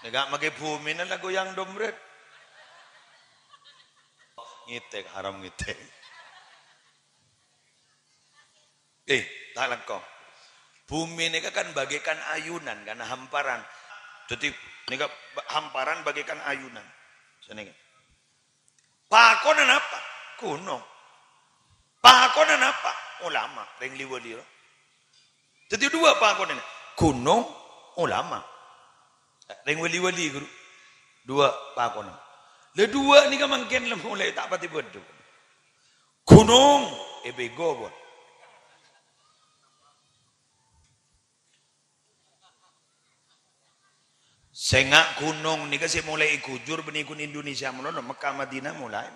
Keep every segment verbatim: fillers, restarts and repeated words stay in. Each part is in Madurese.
Nèka makè bhumina la goyang domret. Ngètèk, haram ngètèk. Eh, ta' langkong. Bhumè nèka kan bagaikan ayunan, kan hamparan. Dhâddhi nèka ba-, hamparan bagaikan ayunan. Sanèka. Pakonna napa? Ghunong. Pakonna napa? Ulama, rèng li-wali. Dhâddhi duwâ' pakonna. Ghunong, ulama. Rèng li-wali, ghuru. Duwâ' pakonna. La duwâ' nèka mangkèn la molaè ta' patè bâdâ. Ghunong, eh, bego, pon. Sènga' ghunong nèka sè molaè èghujur bânnè ghun Indonesia malolo, Mekkah Madinah molaè.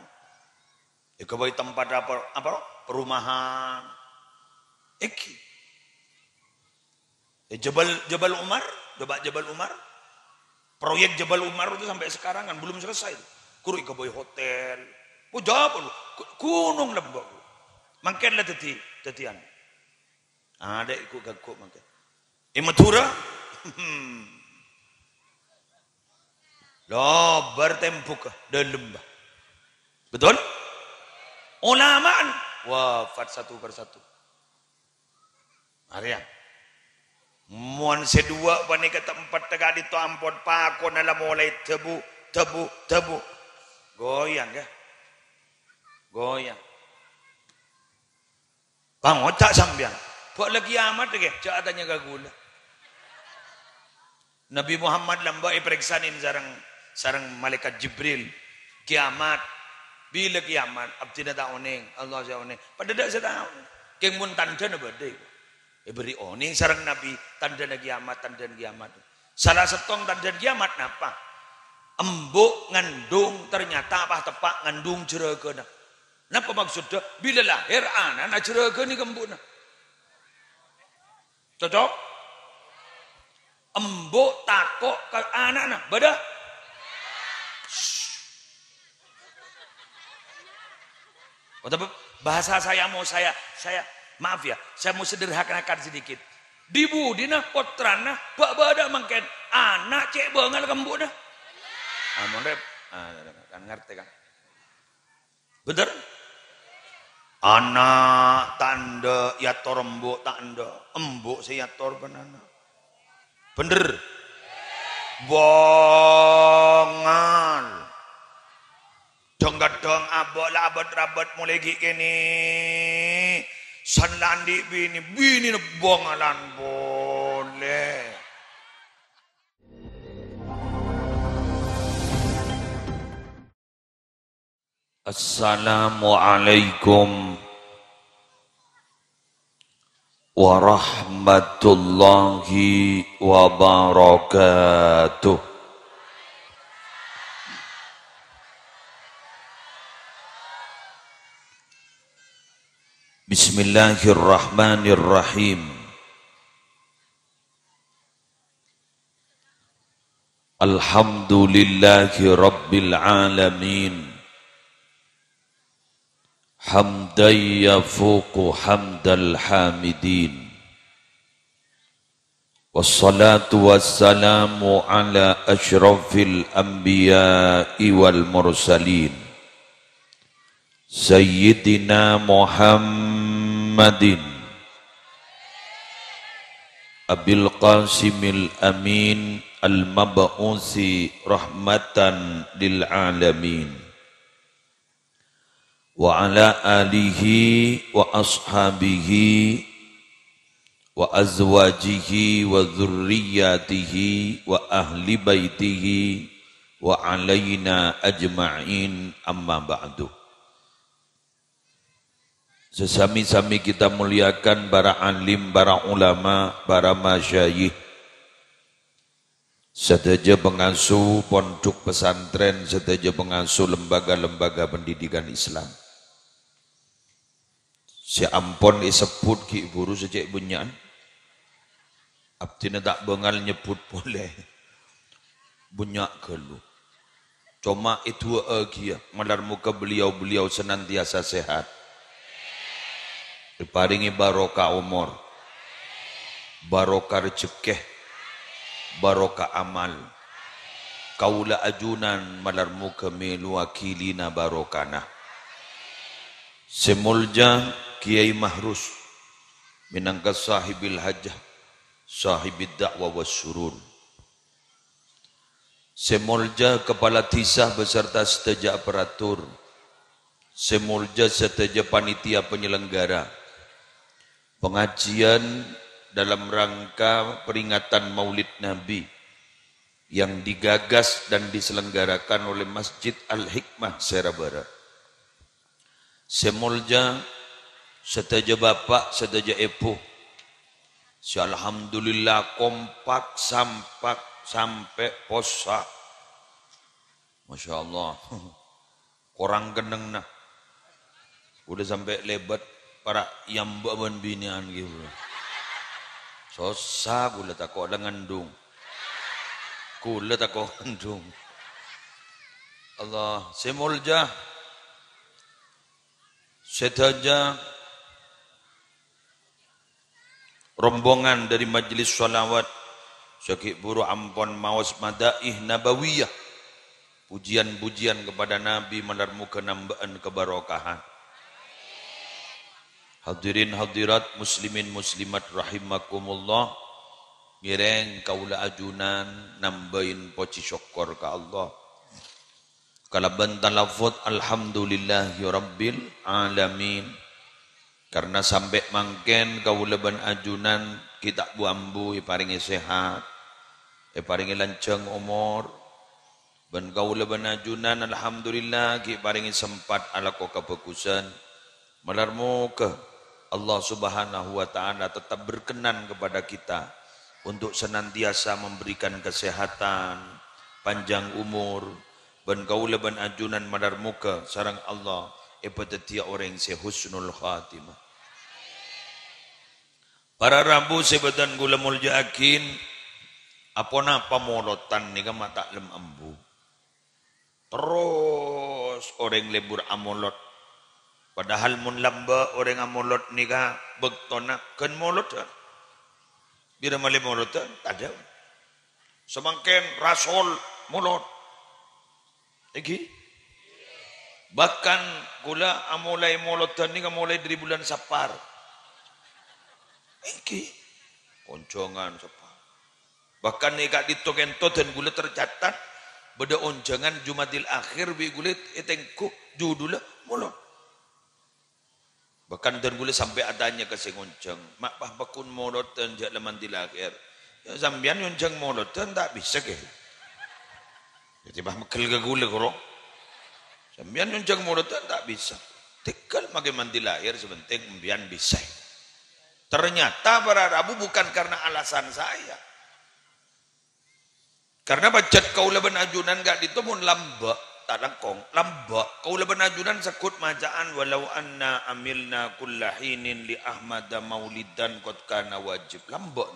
Èghâbây tempat apa, apa, perumahan. Èngghi. Eh, Jabal, Jabal Umar, coba Jabal Umar. Proyek Jabal Umar itu sampai sekarang kan belum selesai. Ghuru èghâbây hotel. Oh, Jabal, gu-, ghunong lembâ'. Mangkèn la dhâddhi, dhâddhi anu. Adâ' ghu-, ghu-, mangkèn. È Madhurâ? Lobâr tembhugghâ, dâlem, bâ. Betul? Ulama'na wafat satu persatu. Arèya. Mon sè duwâ' panèka tempat ka'dinto ampon pakonna la molaè dâbu, dâbu, dâbu. Goyang, ya. Goyang. Pangoca' sampèyan. Bâ' la kiamat, ghi? Jhâ' atanya ka ghulâ. Nabi Muhammad lambâ' èparèksanè sareng, sareng Malaikat Jibril. Kiamat. Bilâ kiamat? Abdhina ta' onèng. Allah sè onèng. Padâ tadâ' sè tao. Kèng mon tandhâna bâdâ. Èbâri' onèng sareng Nabi, tandhâna kiamat, tandhâna kiamat. Sala sèttong tandhâna kiamat napa? Embu' ngandung ternyata pas teppa' ngandung jhârâghâna. Napa maksodda? Bilâ lahèr ana'na jhârâghâna ka embu'na. Cocok? Embu' tako' ka ana'na. Bâdâ? Otabâ bahasa saya mau saya, saya, maaf ya, saya mau sederhanakan sedikit. Di budina pottrana bâ'-bâdâ mangkèn, ana' cè' bângal ka embu'na. Ah, mon rep-, ah, kan ngartè, kan? Bhender? Ana' ta' endâ', èyator embu' ta' endâ', embu' sè èyator bân ana'. Bhender? Bângal. Dhâng-kadhâng abâ' la abât-rabât molaè ghi' kènè'. San la andi' binè, binèna bângalan polè. Assalamualaikum warahmatullahi wabarakatuh. Bismillahirrahmanirrahim. Alhamdulillahi rabbil alamin. Hamdan yafuqu hamdal hamidin. Wassalatu wassalamu ala asyrafil anbiya'i wal mursalin. Sayyidina Muhammadin Abil Qasimil Amin al-mab'usi rahmatan lil alamin. Wa ala alihi wa ashabihi wa azwajihi wa dzurriyyatihi wa ahli baitihi wa alaina ajma'in, amma ba'du. Sesami-sami kita muliakan para alim, para ulama, para masyayikh, sadhâjâ pangasuh pondhuk pesantren, sadhâjâ pangasuh lembaga-lembaga pendidikan Islam. Sè ampon èsebbhut ghi' bhuru sè cè' bânnya'an. Abdhina ta' bângal nyebbhut polè. Bânnya' ghâllu. Coma èdu'a'aghiyâ, malar moghâ beliau-beliau senantiasa sehat. Èparèngè barokah omor, barokah rejekkè, barokah amal. kaulâ ajunan malar moghâ mèlowaghi lina barokana. Sè molja Kiai Mahrus, mènangka sahibil hajah, sahibid da'wah was surur. Sè molja Kepala Dhisa beserta sadhâjâ aparatur. Sè molja sadhâjâ panitia penyelenggara. Pengajian dalam rangka peringatan Maulid Nabi yang digagas dan diselenggarakan oleh Masjid Al-Hikmah Sera Barat. Sè molja sadhâjâ bapa', sadhâjâ èbhu, sè alhamdulillah kompak, sampak, sampè' possa'. Masya Allah. Korang kennengnga. Kaulâ sampè' lèbât para' èambâ' bân binè'an ghi' kaulâ. Sossa kaulâ tako' la ngandung. Kaulâ tako' ngandung. Allah, sè molja. Sadhâjâ rombongan dhâri majelis shalawat sè ghi' bhuru ampon maos madaih nabawiyah, pujian-pujian kepada Nabi malar moghâ nambâ'ân kabarokahan. Hadirin hadirat muslimin muslimat rahimakumullah, ngèrèng kaulâ ajunan nambâi pojhi sokkor ka Allah. Kalabân talafut, "Alhamdulillahirabbil alamin." Karna sampè' mangkèn kaulâ bân ajunan ghi' ta' bu-ambu èparèngè sehat, èparèngè lanjhâng omor. Bân kaulâ bân ajunan, alhamdulillah, ghi' parèngè sempat alako kabhâghusân. Malar moghâ Allah Subhanahu wa Ta'ala tetap berkenan kepada kita untuk senantiasa memberikan kesehatan, panjang umur, bân kaulâ bân ajunan malar moghâ sareng Allah èpadhâddhiyâ orèng sè husnul khatimah. Para rabu sè bâdhân kaulâ molja'aghi, aponapa molodhân nèka ma' ta' lem ambu. Terros orèng lebur amolod. Padahal mon lambâ' orèng amolod nèka bâktona ghân molodhân. Bira malè molodhân? Tadâ'. Samangkèn rasol molod. Èngghi? Bahkan kaulâ amolaè molodhân nèka molaè dhâri bulân Sapar. Èngghi? Onjhângan Sapar. Bahkan è ka'dinto kènto dân kaulâ tercatat bâdâ onjhângan Jumadil Akhir bi' kaulâ ètengghu judhullâ molod. Bahkan dân kaulâ sampè' atanya ka sè ngonjhâng, "Ma' pas pagghun molodhân jhâ' la mandi lahèr?" "Ya, sampèyan nyonjhâng molodhân ta' bisa, Kè." Dhâddhi pas megghel ka kaulâ, koro. "Sampèyan nyonjhâng molodhân ta' bisa. Tèghâl makè mandi lahèr, sè pentèng sampèyan bisa." Ternyata para rabu bukan karena alasan saya. Karna pajhât kaulâ bân ajunan ka'dinto mon lambâ', ta' langkong, lambâ', kaulâ bân ajunan segghut maca'an, "Walau anna amilna kulla hinin li Ahmada maulidan qad kana wajib." Lambâ'.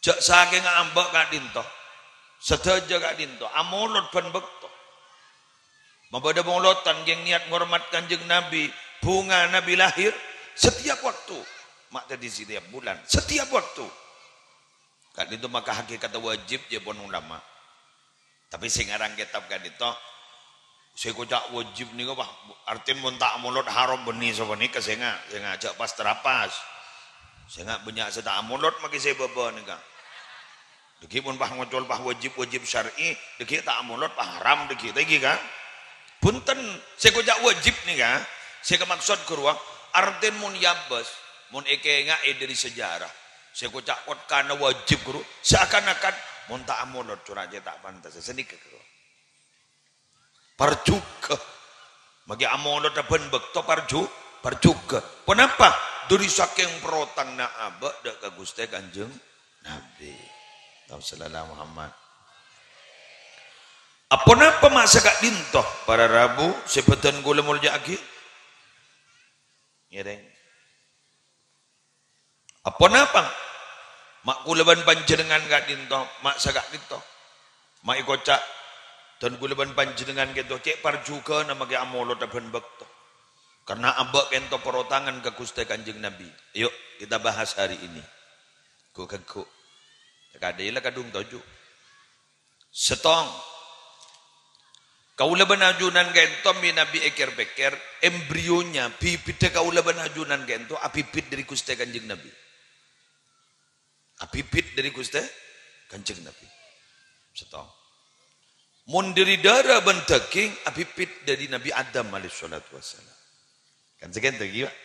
Jhâ' sakènga ambâ' ka'dinto, sadhâjâ ka'dinto, amolod bân bâkto. Mabâdâ molodhân ghi' niyat ngormat Kanjeng Nabi, bhunga Nabi lahir, setiap waktu. Ma' dhâddhi setiap bulan, setiap waktu. Ka'dinto maka hakikatta wajib, jâ' pon ulama. Tapè sè ngarang kètab ka'dinto, sè èkoca' wajib nèko, wah, artèna mon ta' amolod haram bânnè sapanèka, sènga', sènga' jhâ' pas-trapas. Sènga' bânnya' sè ta' amolod makè sè bâbâ nèka. Dhâggi' mon pas ngocol pas wajib-wajib syar'i, dhâggi' ta' amolod pas haram dhâggi', ta' èngghi, kan? Bhunten, sè èkoca' wajib nèka, sè kamaksod ghâruwa, artèna mon èabâs, mon èkènga'è dhâri sejarah. Sè èkoca' qad kana wajib, ghuru, seakan-akan mon ta' amolod, cora' cè' ta' pantes. Sanèka, ghuru. Parjhughâ. Makè amolodhâ bân bâkto parjhu-, parjhughâ. Ponapa? Dhâri sakèng protangnga abâ' dâ' ka Ghustè Kanjeng Nabi. Allahumma shalli ala Muhammad. Aponapa ma' saka'dinto, para rabu sè bâdhân kaulâ molja'aghi? Ngèrèng. Aponapa? Ma' kaulâ bân panjhennengngan ka'dinto, ma' saka'dinto. Ma' èkoca', dân kaulâ bân panjhennengngan kènto cè' parjhughâna makè amolodhâ bân bâkto. Karna abâ' kènto parotangan ka Ghustè Kanjeng Nabi. Ayo, kita bahas hari ini. Ghu-, ghu-, ghu-. Kadhâ' la kadhung toju'. Sèttong. Kaulâ bân ajunan ka'ènto mènabi èkèr-pèkèr, embrionya, bibidhâ kaulâ bân ajunan ka'ènto abibit dâri Ghustè Kanjeng Nabi. Abibit dâri Ghustè Kanjeng Nabi. Sèttong. Mon dâri dârâ bân dâging, abibit dâri Nabi Adam alaihissalatu wassalam. Kan sakènto ghi, Pak?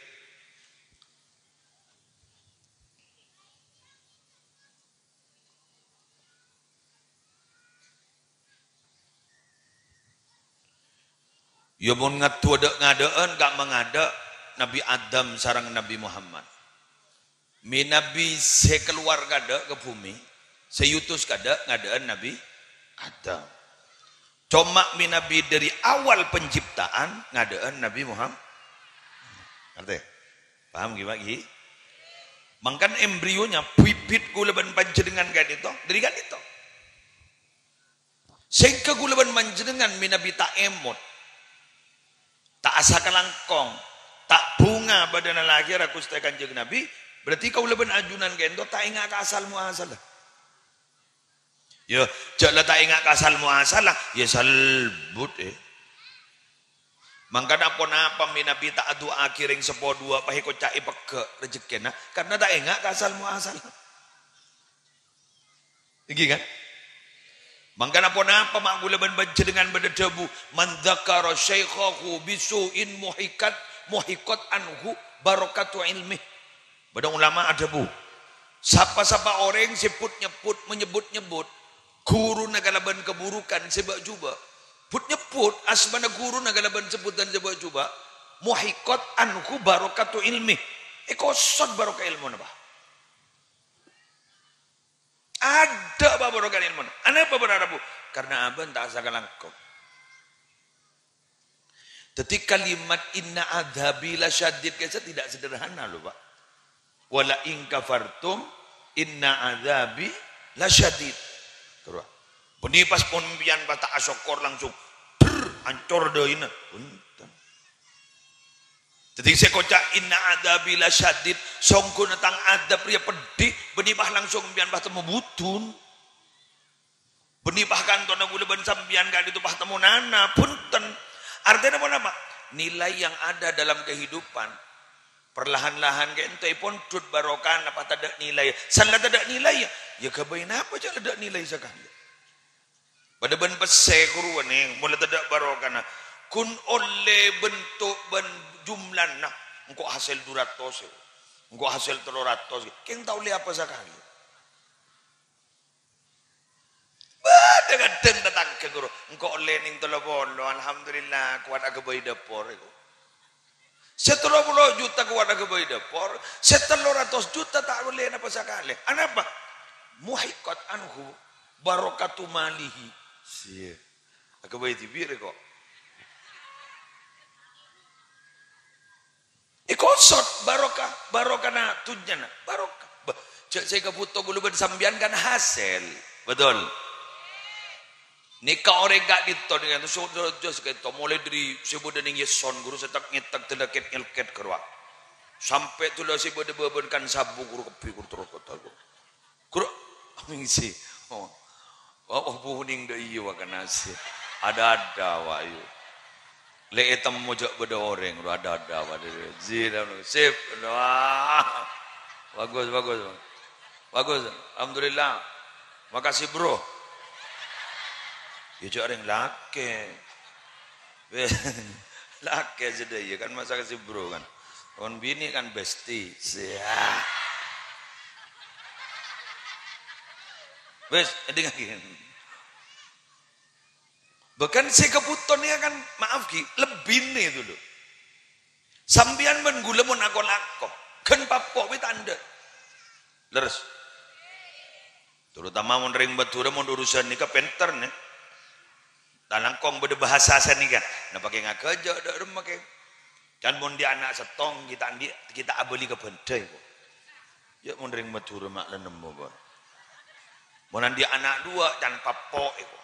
Iyâ, mon ngaddhu adâ'-ngadâ'ân, ka' mangadâ' Nabi Adam sareng Nabi Muhammad. Mènabi sè kalowar kadâ' ka bhumè, sè èotos kadâ' ngadâ'ân Nabi Adam. Coma mènabi dâri awal penciptaan ngadâ'ân Nabi Muhammad. Ngartè? Paham ghi, Pak, ghi? Mangkana embrionya, bibit kaulâ bân panjhennengngan ka'dinto, dâri ka'dinto. Sèngghâ kaulâ bân panjhennengngan mènabi ta' èmot, ta' asakalangkong, ta' bhunga bâdâna lahèra Ghustè Kanjeng Nabi, berarti kaulâ bân ajunan ka'dinto ta' enga' ka asal muasalla. Iyâ, jhâ' la ta' enga' ka asal muasalla, iyâ salbut, eh. Mangkana ponapa mènabi ta' adu'aaghi rèng seppo duwâ' pas èkoca'è pegghâ' rejekkèna, karna ta' enga' ka asal muasalla. Èngghi, kan? Mangkana ponapa ma' kaulâ bân panjhennengngan bâdâ dhâbu, "Man dzakara syaikhahu bisu'in muhikat, muhiqat anhu barakatu ilmih." Bâdâ ulama adhâbu, "Sapa-sapa orèng sè but-nyebbhut, manyebbhut-nyebbhut ghuruna kalabân kabhurukan sè bâ'-jhubâ', but-nyebbhut asmana ghuruna kalabân sebbhutan sè bâ'-jhubâ', muhiqat anhu barakatu ilmih." Èkosot barokah èlmona, Pak. Adâ' pabarokan èlmona. Anapa bârâ' rabu? Karna abâ'na ta' asakalangkong. Dhâddhi kalimat "inna adzabi lasyadid" kèya tidak sederhana loh, Pak. "Wala in kafartum inna adzabi lasyadid." Terus, bânnè pas pon sampèyan pas ta' asokkor langsung, brr, ancor dâina. Bhunten. Dhâddhi sè koca', "Inna adzabi lasyadid," songghuna tang adzab rèya peddhi, bânnè pas langsung sampèyan pas temmo budun. Bânnè pas kantona kaulâ bân sampèyan ka'dinto pas temmo nana, bhunten. Artèna ponapa? Nilai yang ada dalam kehidupan, perlahan-lahan ka'dinto èpondhut barokana pas tadâ' nilai. San la tadâ' nilai, iyâ ghâbây napa jhâ' la tadâ' nilai sakalè. Padâ bân pèssè ghuru nèng, mola tadâ' barokana. Ghun ollè bentuk bân jumlana, engko' hasèl du ratos, engko' hasèl tello ratos, kèng ta' ollè apa sakalè. Bâdâ kadhâng tatangghâ, ghuru, engko' ollè nèng tello polo, alhamdulillah, kowat aghâbây dâpor, èko. Sè tello polo juta kowat aghâbây dâpor, sè tello ratos juta ta' ollè napa sakalè. Anapa? Muhiqat anhu barakatu malihi. Siya. Aghâbây dhibi' rèko. Èkosot barokah, barokana dhunnyana, barokah. Bâh, jhâ' sè èkabhuto kaulâ bân sampèyan kan hasèl. Betul? Nèka orèng ka'dinto nèka, so-, so-, so-, ka'dinto, molaè dâri sè bâdâ nèng Yesson, ghuru, sè tek-ngètek, dâlâkèt-nyèlkèt, ghuru, ah. Sampè' dâlâ sè bâdâ bâbân kan sabu, ghuru, kabbhi, ghuru, terros kata, ghuru. Ghuru, mèngsi. Oh. Wah, wah, bunèng dâ' iyâ, wah, kana sè. Ada-ada, wah, iyâ. Lè' ètemmo jhâ' bâdâ orèng, ghuru, ada-ada, wah, dâ-, dâ-, sip, wah. Bagus, bagus, Bang. Bagus, alhamdulillah. Makasih, Bro. Iyâ, jhâ' rèng lakè'. Lakè' sadhâjâ kan, masa' kasih, Bro, kan. Mon binè' kan bestie. Siap. Wes, èdingngaghi. Bahkan sè kabhuto nèka kan, maaf ghi, lebbina itu lho. Sampèyan bân ghulâ mon ako-lako, ghân pappo' bi' tandhâ. Leres? Terutama mon rèng Madhurâ, mon urusan nèka pènter, nè. Ta' langkong bâdâ bahasa sanèka. Napa kè ngagâjâ' dâ' remma kè. Kan mon andi' ana' sèttong, ghi' ta' andi', ghi' ta' abâli ka bhândhâ, kok. Iyâ, mon rèng Madhurâ ma' la nemmo, Bos. Mon andi' ana' duwâ', can pappo', èko.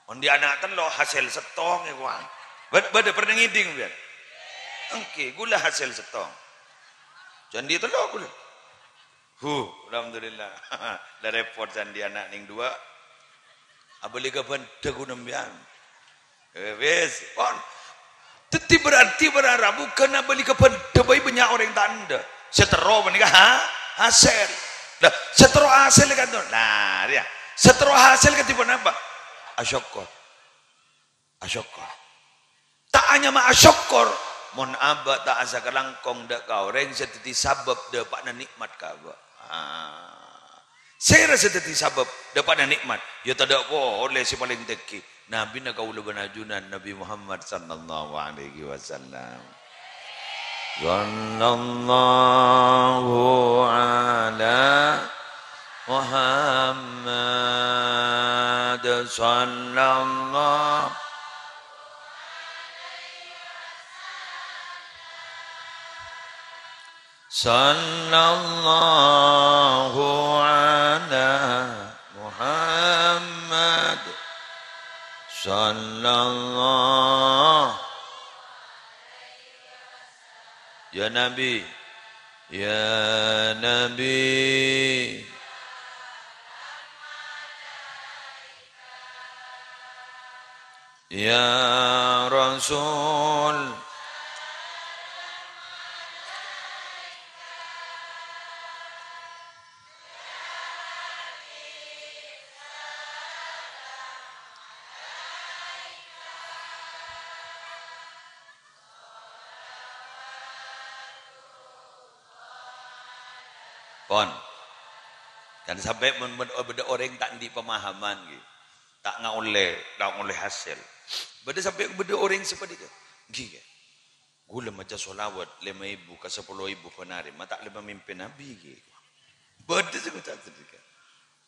Mon andi' ana' tello', hasèl sèttong, èko. Bâd-, bâdâ pernah ngèdhing, biyân? Èngghi, ghulâ hasèl sèttong. Can andi' tello' ghulâ. Huh, alhamdulillah. La rèpot can andi' ana' nèng duwâ'. Abâli ka bhândhâ ghun sampèyan. Eh, wis, pon. Dhâddhi berarti bârâmma bukan abâli ka bhândhâ bhâi bânnya' orèng ta' endâ'. Sè terro panèka, ha? Hasèl. Lah, sè terro hasèl kan to. Nah, rèya. Sè terro hasèl kadhi ponapa? Asokkor. Asokkor. Ta' anyama asokkor, mon abâ' ta' asakalangkong dâ' ka orèng sè dhâddhi sabâb dâpa'na nikmat ka abâ'. Ah. Sèra sè dhâddhi sabâb dâpa'na nikmat? Ya tadâ' polè sè palèng tèngghi. Nabina kaulâ bân ajunan Nabi Muhammad sallallahu alaihi wasallam. Sallallahu ala Muhammad sallallahu Sallallahu ala Muhammad. Sallallahu. Ya Nabi. Ya Nabi. Ya Rasul. Pon. Kan sampè' mon, mon bâdâ orèng ta' andi' pemahaman, ghi. Ta' ngaollè, ta' ngaollè hasèl. Bâdâ sampè' bâdâ orèng sè panèka. Ghi, ghi. Ghulâ maca sholawat lèma èbu ka sapolo èbu bân arè, ma' ta' lèma mèmpè Nabi, ghi. Bâdâ sè ngoca' ghânèka.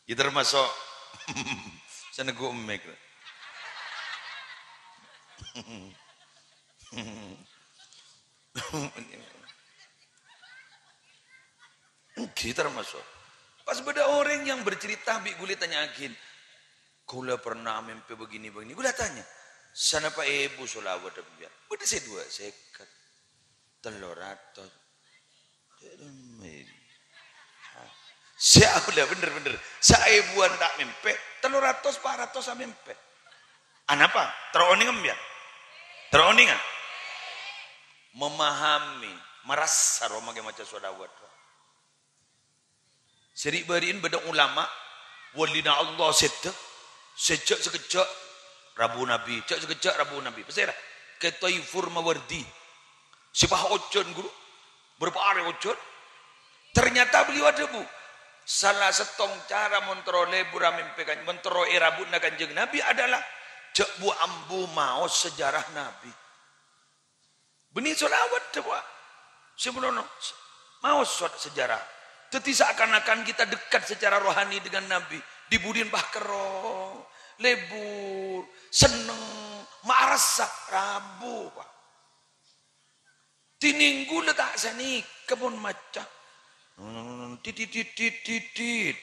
Ghi termasuk sè neggu' emmèk. Èngghi termasuk. Pas bâdâ orèng yang bercerita, bi' ghulâ ètanya'aghin, "Ghulâ pernah mèmpè begini-begini." Ghulâ tanya, "Sanapa èbu sholawat sampèyan?" "Bâdâ sè duwâ' sèket, tello ratos." Sè ghulâ bhender-bhender. Saèbuwân ta' mèmpè, tello ratos, pa' ratos amèmpè. Anapa? Terro onèng sampèyan? Terro onènga? Memahami, marassa rowa makè maca sholawat. Sè ri'-bâri'en bâdâ ulama, walina Allah sèdhâ, sè jhâ' sakejjhâ' rabu Nabi, jhâ' sakejjhâ' rabu Nabi. Pasèra? Kè Toifur Mawardi. Sè pas ojhân, ghuru. Bârâmpa arè ojhân. Ternyata beliau adhâbu, "Sala sèttong cara mon terro lebur amèmpè Kan-, mon terro èrabu'na Kanjeng Nabi adalah jhâ' bu-ambu maos sejarah Nabi." Bânnè sholawat, dhâbuwâ. Sè manono, maos so-, sejarah. Dhâddhi seakan-akan kita dekat secara rohani dengan Nabi. Dhi-budhiyân pas kerrong, lebur, senneng, marassa, rabu, Pa'. Dhinèng ghulâ ta' sanèka mon maca. Dit, dit, dit, dit, dit, dit.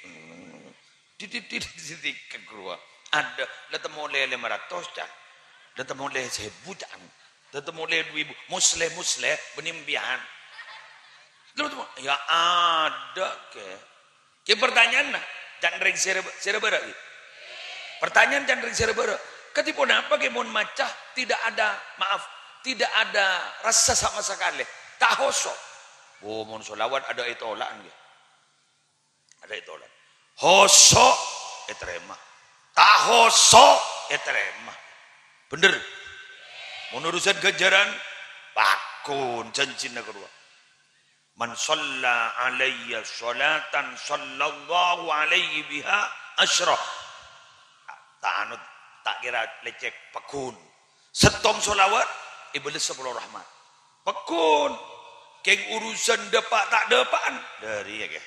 Dit, dit, dit, dit, dit, ghuru. Adâ, la temmo lè lèma ratos, Can. La temmo lè sèbu, Can. La temmo lè du èbu. Musleh, musleh, bânnè sampèyan. La temmo, ya adâ, Kè. Kè pertanyaanna, can rèng sèra, sèra bârâ', ghi? Pertanyaan can rèng sèra bârâ'. Kadhi ponapa, Kè, mon maca tidak ada, maaf, tidak ada rassa sama sakalè? Ta' hoso'. Oh, mon sholawat adâ ètola'an, ghi. Adâ ètolak. Hoso' ètarèma. Ta' hoso' ètarèma. Bhender. Mon urusan ghânjhârân, pagghun jhânjhina karowa. "Man shalla alayya sholatan, shallallahu alaihi biha asyra." Ta' anu, ta' kèra lècèk, pagghun. Sèttong sholawat, èbâles sapolo rahmat. Pagghun. Kèng urusan dâpa' ta' dâpa'an, dhâri, ya, Kè.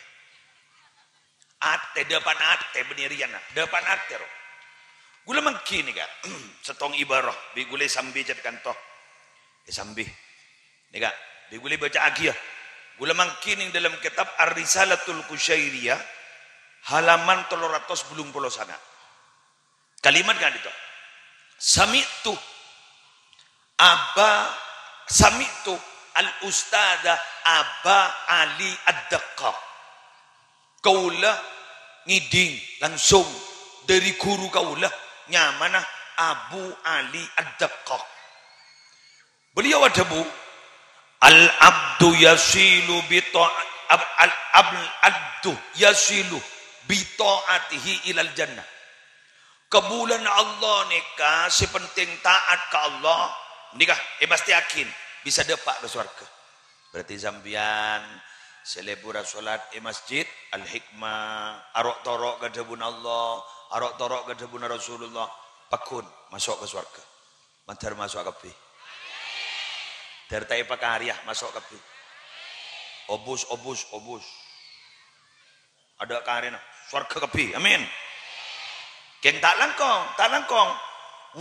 Atè, dâpa'an atè, bânnè rèya, na. Dâpa'an atè, ro. Ghulâ mangghi nèka, sèttong ibarah, bi' ghulâ èsambi cè' kanto. Èsambi. Nèka, bi' ghulâ bâca'aghi, ya. Ghulâ mangghi nèng dâlem kètab Ar-Risalatul Qusyairiyah, halaman tello ratos bâllung polo sanga'. Kalimat ka'dinto. Sami'tu Aba, sami'tu al-Ustadza Aba Ali Ad-Daqqaq. Kaulâ ngèdhing langsung dhâri ghuru kaulâ, nyamana Abu Ali Ad-Daqqaq. Beliau adhâbu, "Al-abdu yasilu bi tha-, ab-, al-, abl-, abdu yasilu bi ta'atihi ilal jannah." Kabulâna Allah nèka sè penting taat ka Allah, nèka èpastèyaghin bisa dâpa' ka sowarghâ. Berarti sampèyan sè lebur asolat è Masjid Al-Hikmah, aro'-toro' ka dhâbuna Allah, aro'-toro' ka dhâbuna Rasulullah, pagghun maso' ka sowarghâ. Mandhâr maso'a kabbhi. Dhâr ta' èpakarèya maso' kabbhi. Obus, obus, obus. Adâ' karèna. Sowarghâ kabbhi. Amin. Kèng ta' langkong, ta' langkong.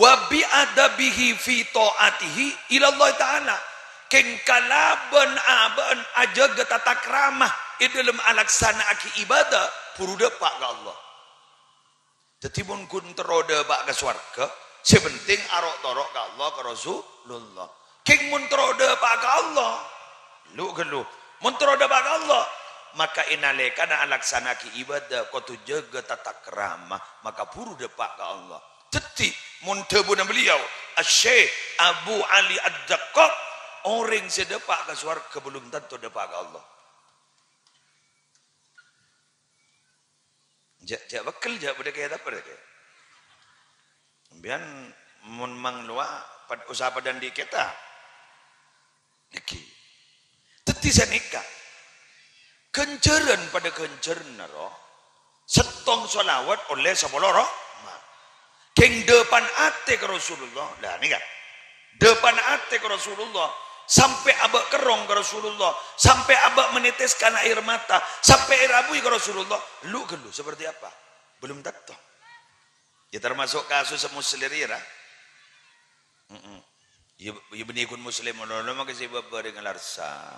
Wa bi adabihi fi ta'atihi ila Allah Ta'ala. Kèng kalabân abâ'na ajâgâ tata krama è dhâlem alaksana'aghi ibadah, buru dâpa' ka Allah. Dhâddhi, mon ghun terro dâpa' ka sowarghâ, sè penting aro'-toro' ka Allah, ka Rasulullah. Kèng mon terro dâpa' ka Allah, lu-ghâllu. Mon terro dâpa' ka Allah, maka è nalèkana alaksana'aghi ibadah, kodhu jâgâ tata krama, maka buru dâpa' ka Allah. Dhâddhi, mon dhâbuna beliau, Asy-Syeikh Abu Ali Ad-Daqqaq, orèng sè dâpa' ka sowarghâ belum tanto dâpa' ka Allah. Jhâ', jhâ' pegghel, jhâ' bâdâ kètab bâdâ kè. Sampèyan mon manglowa pad-, usaha padâ andi' kètab. Nèkè. Dhâddhi sanèka. Ghânjhârân padâ ghânjhârânna, ro. Sèttong shalawat ollè sapolo rahmat. Kèng dâpan atè ka Rasulullah. Lah, nèka. Dâpan atè ka Rasulullah. Sampè' abâ' kerrong ka Rasulullah. Sampè' abâ' meneteskan air mata. Sampè' èrabui ka Rasulullah. Lu-ghâllu seperti apa? Belum tanto. Ya, termasuk kasus Muslim rèya, ra. Mm-mm. Ya, ya bânnè ghun Muslim, lo, lo, maka sè bâbâ rèng larsa.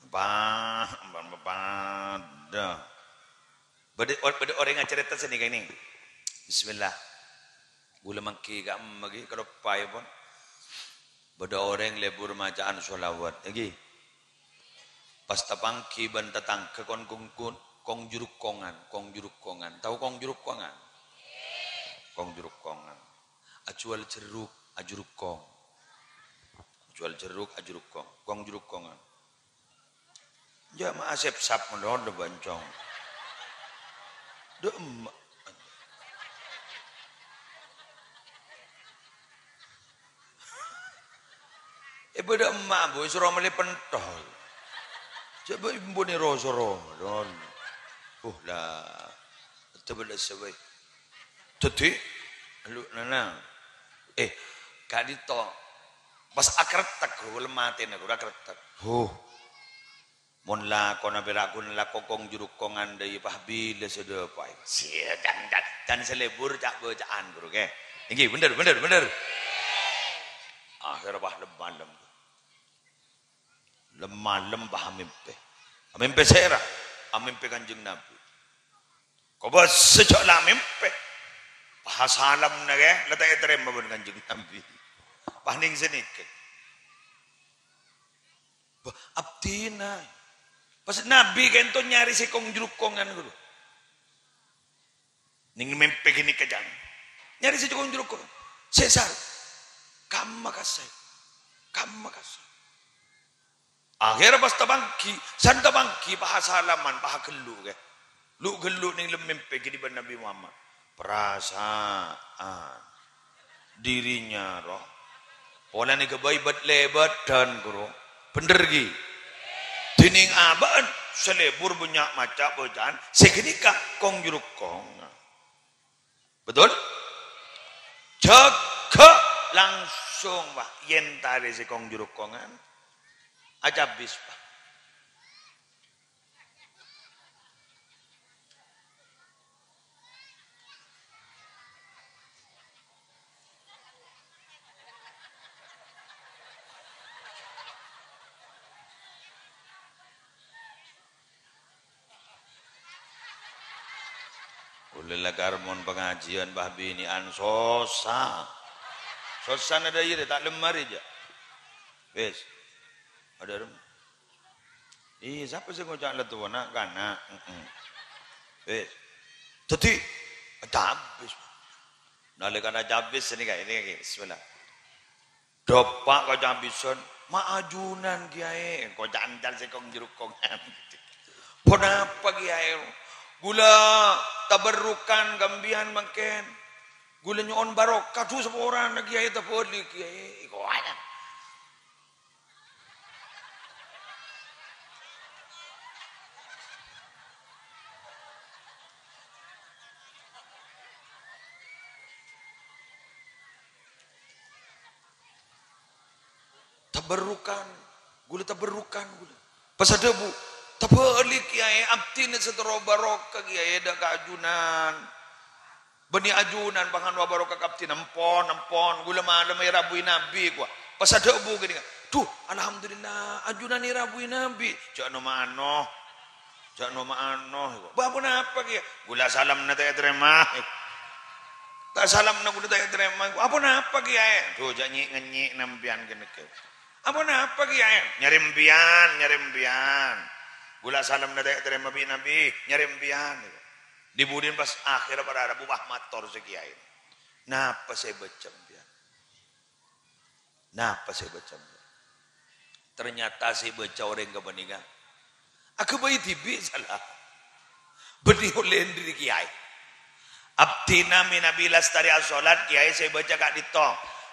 Bah, bah, bah, padâ. Bâdâ, bâdâ orèng acarèta sanèka nèng. Bismillah. Ghulâ mangkè ka'emma ghi, kaloppaèpon. Bâdâ orèng lebur maca'an shalawat, èngghi. Pas tapangghi bân tatangghâ kon-, kon-, kon-, kong jurukkongan, kong jurukkongan. Tao kong jurukkongan? Kong jurukkongan. Ajhuwâl jherruk, ajurukkong. Ajhuwâl jherruk, ajurukkong. Kong jurukkongan. Jhâ' ma' asèp-sap malolo bâncong. Dâ' emma'. È bâdâ emma', Bu, èsoro mellè pentol. Jhâ' bâ' embu'na ro-soro malolo. Uh, la. Tebelessa bhâi. Dhâddhi, lu, nana. Eh, ka'dinto. Pas akrettek, ghuru, lem matèna, ghuru, akrettek. Huh. Mon lakona pèra' ghun lako kong jurukkongan dâi, pas bilâ sè dâpa'i. Sia, can, can, can sè lebur ca'-bâca'an, ghuru, kè. Èngghi, bhender, bhender, bhender. Akhèr pas lem-malem. Lem-malem pas amèmpè. Amèmpè sèra? Amèmpè Kanjeng Nabi. Kobâsa jhâ' la amèmpè. Pas salamma, kè, la ta' ètarèma bân Kanjeng Nabi. Pas nèng sanèka. Bâh, abdhina. Pas Nabi ka'dinto nyarè sè kong jurukkongan, ghuru. Nèng mèmpè ghânèka, can. Nyarè sè kong jurukkongan. Sè sar. Kamma kassè. Kamma kassè. Akhèr pas tapangghi, san tapangghi, pas salaman, pas ghâllu, kè. Lu-ghâllu nèng lem mèmpè ghâdhi bân Nabi Muhammad. Perasaan dirinya, roh. Polana ghâbây bât-lèbâdhân, ghuru. Bhender, ghi? Dhinèng abâ'na sè lebur bânnya' maca bâcaan sè ghânèka kong jurukkongan. Betul? Jâgâ langsung, Pak. Yèn tarè sè kong jurukkongan, acabis, Pak. Kaulâ lakar mon pangajiân, Pak, binè'an sossa. Sossana dâjâ, ta' lemmar jâ. Wis. Adâ' rem. Iyâ, sapa sè ngoca' la towana? Kana'. Heeh. Wis. Dhâddhi, cabis. Nalèkana cabis ini, Kak, ini, Kak, bismillah. Dâpa' kacabisân, ma' ajunan, Kèyaè. Koca'an cal sèkong jhurukongan. Ponapa, Kèyaè? Ghulâ tabarrukan ka empèyan mangkèn. Ghulâ nyo'on barokah, dhu saporana, Kèyaè, tabâli', Kèyaè. Iko aja. Tabarrukan, ghulâ tabarrukan, ghulâ. Pas adhâbu, "Tabâli', Kèyaè, abdhina sè terro barokah, Kèyaè, dâ' ka ajunan." Bânnè ajunan panganowa barokah ka abdhina, "Empon, empon, ghulâ malem èrabui Nabbhi," kowa. Pas adhâbu kènèngan, "Dhu, alhamdulillah, ajunan èrabui Nabbhi." "Jhâ' no-mano, jhâ' no-mano," kowa. "Bâ, ponapa, Kèyaè?" "Ghulâ salamma ta' ètarèma." "Ta' salamma ghulâ ta' ètarèma." "Bâ, ponapa, Kèyaè?" "Dhu, jhâ' nyè'-ngènyè' nampèyan kènè'." "Bâ, ponapa, Kèyaè?" "Nyarè empèyan, nyarè empèyan. Ghulâ salamma ta' ètarèma bi' Nabbhi, nyarè empèyan." Di-budina pas akhèrra para rabu, pas mator sè Kèyaè. "Napa sè èbâca empèyan? Napa sè èbâca empèyan?" Ternyata sè èbâca orèng ghâpanèka aghâbây dhibi' sala. Bânnè ollè èndri Kèyaè. Abdhina mènabi lastarè asholat, Kèyaè, sè èbâca ka'dinto.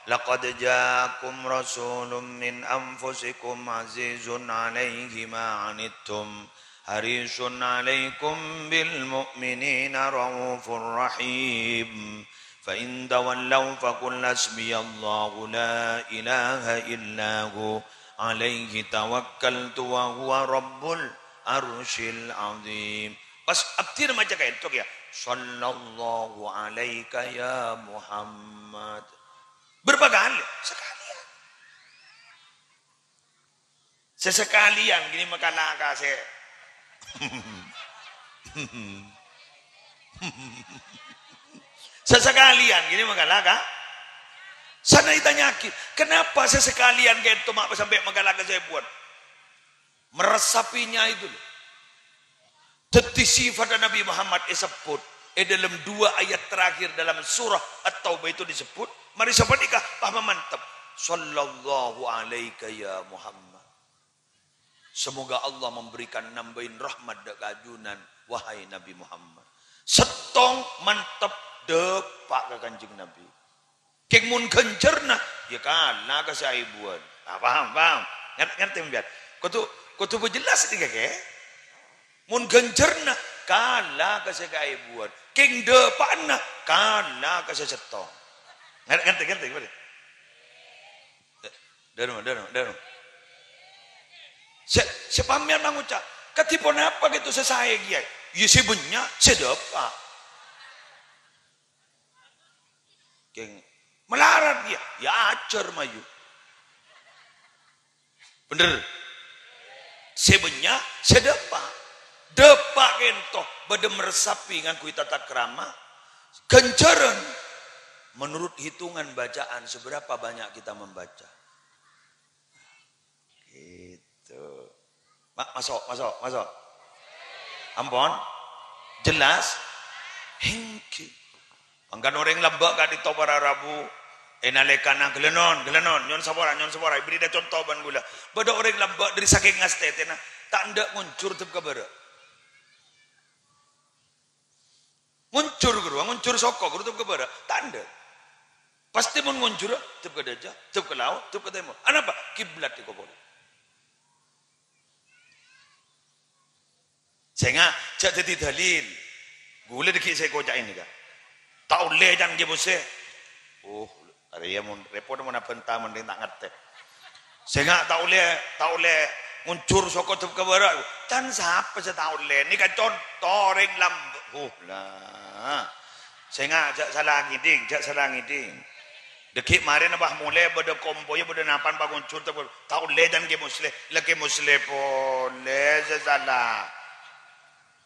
"Laqad ja'akum rasulun min anfusikum azizun alaihi ma anittum." Harisun alaikum bil mu'minina raufur rahim. Fa in tawallaw faqul hasbiyallahu la ilaha illa hu. Alaihi tawakkaltu wa huwa rabbul arsyil azim. Pas abdhina maca ka'dinto kèya, "Sallallahu alaika ya Muhammad." Berapa kali? Sekalian. Sè sakalèyan ghâni makala ka sè. Sè sakalèyan ghâni makala ka. Sana ètanya'aghi, kenapa sè sakalèyan ka'dinto ma' sampè' makala ka sèbuwân? Meresapinya itu loh. Dhâddhi, sifatta Nabi Muhammad èsebbhut è dâlem dua ayat terakhir dalam surah At-Taubah itu disebbhut, marè sapanèka pas mamantep, "Sallallahu alaika ya Muhammad." Semoga Allah memberikan nambâi rahmat dâ' ka ajunan, wahai Nabi Muhammad. Sèttong mantep dâpa' ka Kanjeng Nabi. Kèng mon ghânjhârânna, ya kala ka sè aèbuwân. Ah, paham, paham? Ngar-, ngartè sampèyan? Kodhu, kodhu bâ jelas nèka, Kè. Mon ghânjhârânna, kala ka sè kaèbuwân. Kèng dâpa'na, kala ka sè sèttong. Ngar-, ngartè, ngartè, ngartè? Dâ-, dâ' remma, dâ' remma, dâ' remma. Sè, sè pamèyan mangoca', "Kadhi ponapa ghâto sè saè, Kèyaè?" "Ya sè bânnya', sè dâpa'." Kèng malarat, iyâ, ya ajhâr mayu. Bhender. Sè bânnya', sè dâpa'. Dâpa' kènto bâdâ meresapi ngangghuy tata krama. Ghânjhârân menurut hitungan bacaan seberapa banyak kita membaca. Gitu. Ma-, maso', maso', maso'. Ampon? Jelas? Èngghi. Mangkana orèng lambâ' ka'dinto para rabu, è nalèkana ghellâ' non, ghellâ' non, nyo'on sapora, nyo'on sapora, èberri' dâ' conto bân ghulâ. Bâdâ orèng lambâ' dâri sakèng ngastètèna, ta' endâ' ngonjhur dâp ka bârâ'. Ngonjhur ghâruwa, ngonjhur soko ghâruwa dâp ka bârâ', ta' endâ'. Pastè mon ngonjhurrâ, dâp ka dâjâ, dâp ka lao', dâp ka tèmor. Anapa? Kiblat èkobâl. Sènga', jhâ' dhâddhi dalil. Ghulâ dhâggi' sè èkoca'è nèka. Ta' ollè can Kè Muslèh. Oh, arèya mon rèpot mon abhânta mending ta' ngartè. Sènga' ta' ollè, ta' ollè ngonjhur soko dâp ka bârâ'. Can sapa sè ta' ollè? Nèka conto orèng lambâ'. Oh, la. Sènga' jhâ' sala ngèdhing, jhâ' sala ngèdhing. Dhâggi' marèna pas molè bâdâ kompoyya bâdâ napan pangonjhur ta' ollè can Kè Muslèh. La Kè Muslèh polè sè sala.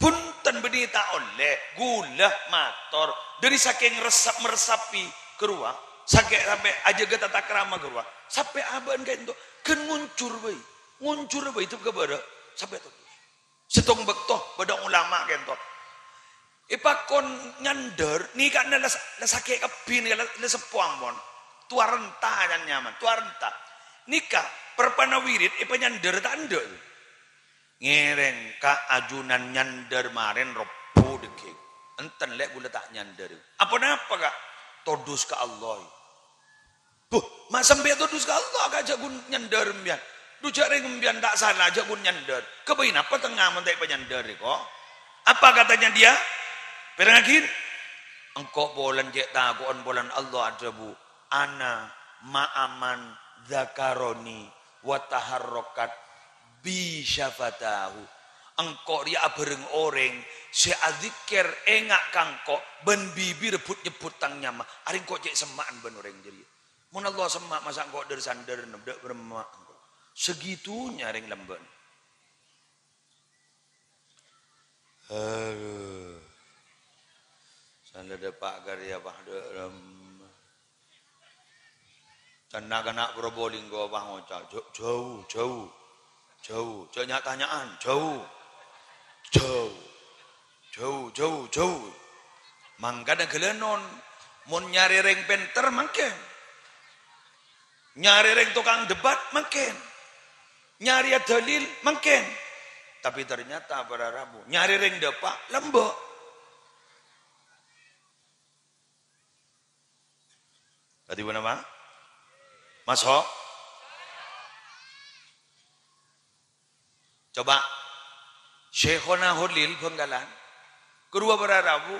Bhunten bânnè ta' ollè, ghulâ mator. Dâri sakèng resep-meresapi ghâruwa, sakè-, sampè' ajâgâ tata krama ghâruwa, sampè' abâ'na ka'dinto ghân ngonjhur bhâi. Ngonjhur bhâi dâp ka bârâ', sampè' todus. Sèttong bâkto bâdâ ulama ka'dinto. Èpakon nyandhâr, nèka la, la sakè' kabbhi nèka, la, la seppo ampon. Towa rènta can nyaman, towa rènta. Nèka, parpana wirid èpanyandhâr ta' endâ'. Ngèrèng, Ka', ajunan nyandhâr marèn Rebbhu dhâggi'. Enten, Lè', kaulâ ta' nyandhâr. Apa napa, Ka'? Todus ka Allah. Buh, ma' sampè' todus ka Allah, Ka', jhâ' ghun nyandhâr embiyan. Dhu jhâ' rèng embiyan ta' sala, jhâ' ghun nyandhâr. Kabâi napa tengnga mon ta' èpanyandhâr rèko? Apa katanya dia? Pèrengngaghi. Engko' polana cè' tako'en polana Allah adhâbu, "Ana ma'a man dzakaroni wa taharrakat bi syafatahu." Engko' rèya abhâreng orèng sè adzikkèr enga' ka engko' bân bibirra but-nyebbhut tang nyama. Arèya engko' cè' semma'an bân orèng jârèya. Mon Allah semma', masa' engko' dhâr-sandhâr, dâ' bârâmma engko'. Segitunya rèng lambâ'. Aduh. Sandhâr dâpa' ka rèya, Pak, dâ' bârâmma. Can na'-kana' Probolinggo, Pak, ngoca', "Jhâ-, jhâu, jhâu." Jhâu, jhâ' nya-tanya'an, jhâu. Jhâu. Jhâu, jhâu, jhâu. Mangkana ghâlânon, mon nyarè rèng pènter mangkèn. Nyarè rèng tokang debat mangkèn. Nyarèya dalil mangkèn. Tapi ternyata para rabu, nyarè rèng dâpa' lambâ'. Tadi mana, Pak? Maso'? Coba. Syekhona Holil Bangkalan. Karowa para rabu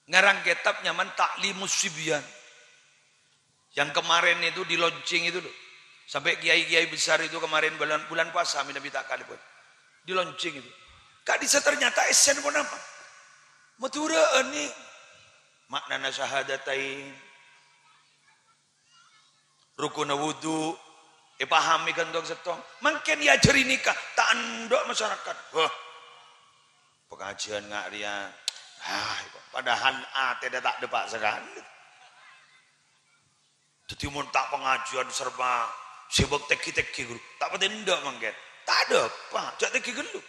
ngarang kitab nyaman Ta'limus Sibyan. Yang kemarin itu di-launching itu loh. Sampai kiai-kiai besar itu kemarin bulan, bulan puasa, mènabi ta' kalèpon. Di-launching itu. Ka'dissa' ternyata èssèna ponapa? Madhurâ'ân nè. Ma'nana syahadatain. Rukunna wudu. Èpahami ghântong sèttong. Mangkèn èajhâri nèka. Ta' endâ' masyarakat. Wah. Pangajiân nga' rèya. Ah, padahal atèna ta' dâpa' sakalè. Dhâddhi mon ta' pangajiân sarta sèbâk tèngghi-tèngghi, ghuru, ta' patè endâ' mangkèn. Ta' dâpa', jhâ' tèngghi ghâllu.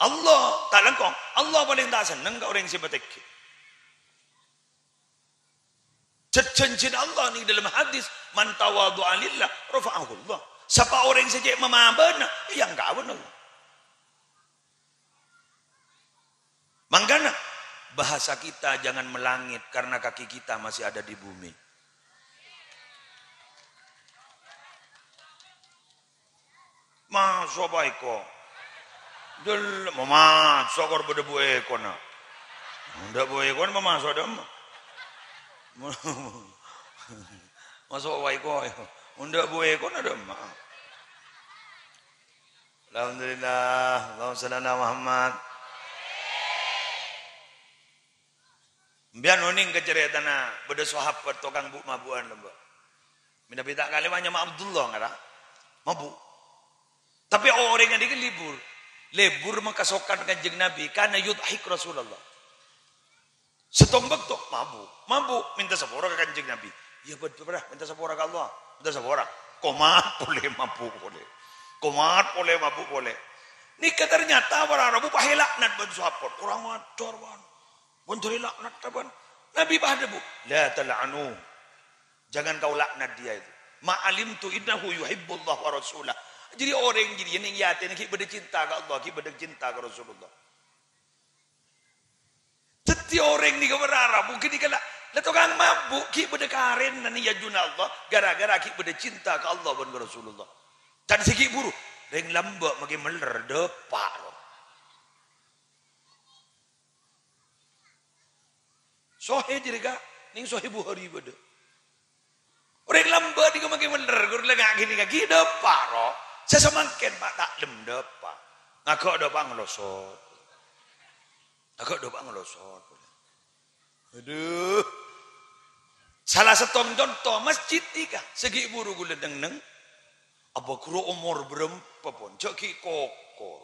Allah, ta' lèngkong. Allah palèng ta' senneng ka orèng sè patèngghi. Jhâ-, jhânjhina Allah neng dâlem hadis, "Man tawadha'a lillah, rafa'ahullah." Sapa orèng sè cè' mamabâna, èangka' bân Allah. Mangkana, bahasa kita jangan melangit karena kaki kita masih ada di bumi. Maso' pa èko? Del-, maso' kor bâdâ bu èkona. Endâ' bu èkona maso' dâ' emma. Maso' pa èko? Endâ' bu èkona dâ' emma. Alhamdulillah, Allahumma shalli ala Muhammad. Sampèyan onèng ka carètana bâdâ sahabat tokang bu'-mabu'ân lambâ'. Mènabi ta' kalèpon nyama Abdullah ngara. Mabu'. Tapè orèng ghânèka lebur. Lebur makasokan Kanjeng Nabi, kana yudhik Rasulullah. Sèttong bâkto mabu', mabu', mènta sapora ka Kanjeng Nabi. "Iyâ, bâd-, bâdâ, mènta sapora ka Allah, mènta sapora." Komat polè mabu' polè. Komat polè mabu' polè. Nèka ternyata para rabu pahè laknat bân sahabat. Kurang ajar, bân. Bân dhâri laknat, bân. Nabi pas adhâbu, "La tal'anu. Jangan kau laknat dia itu. Ma alimtu innahu yuhibbullah wa rasulah." Jadi orèng jârèya neng è atèna ghi' bâdâ cinta ka Allah, ghi' bâdâ cinta ka Rasulullah. Dhâddhi orèng nèka para rabu ghânèka la, la tokang mabu' ghi' bâdâ karèna neng è ajunanna Allah, gara-gara ghi' bâdâ cinta ka Allah bân ka Rasulullah. Can sè ghi' buru, rèng lambâ' makè mellèr dâpa' rowa. Sohè jârèya, Ka', neng Sohè Bukhari bâdâ. Orèng lambâ' nèka makè mellèr, ghuru la nga' ghânèka ghi' dâpa' rowa. Sè samangkèn ma' ta' lem dâpa'. Ngaghâ' dâpa' ngalosot. Ngaghâ' dâpa' ngalosot. Adhu. Sala sèttong conto masjid nèka, sè ghi' buru ghulâ neng-neng. Apa ghuru omor bârâmpa pon? Jhâ' ghi' kokor.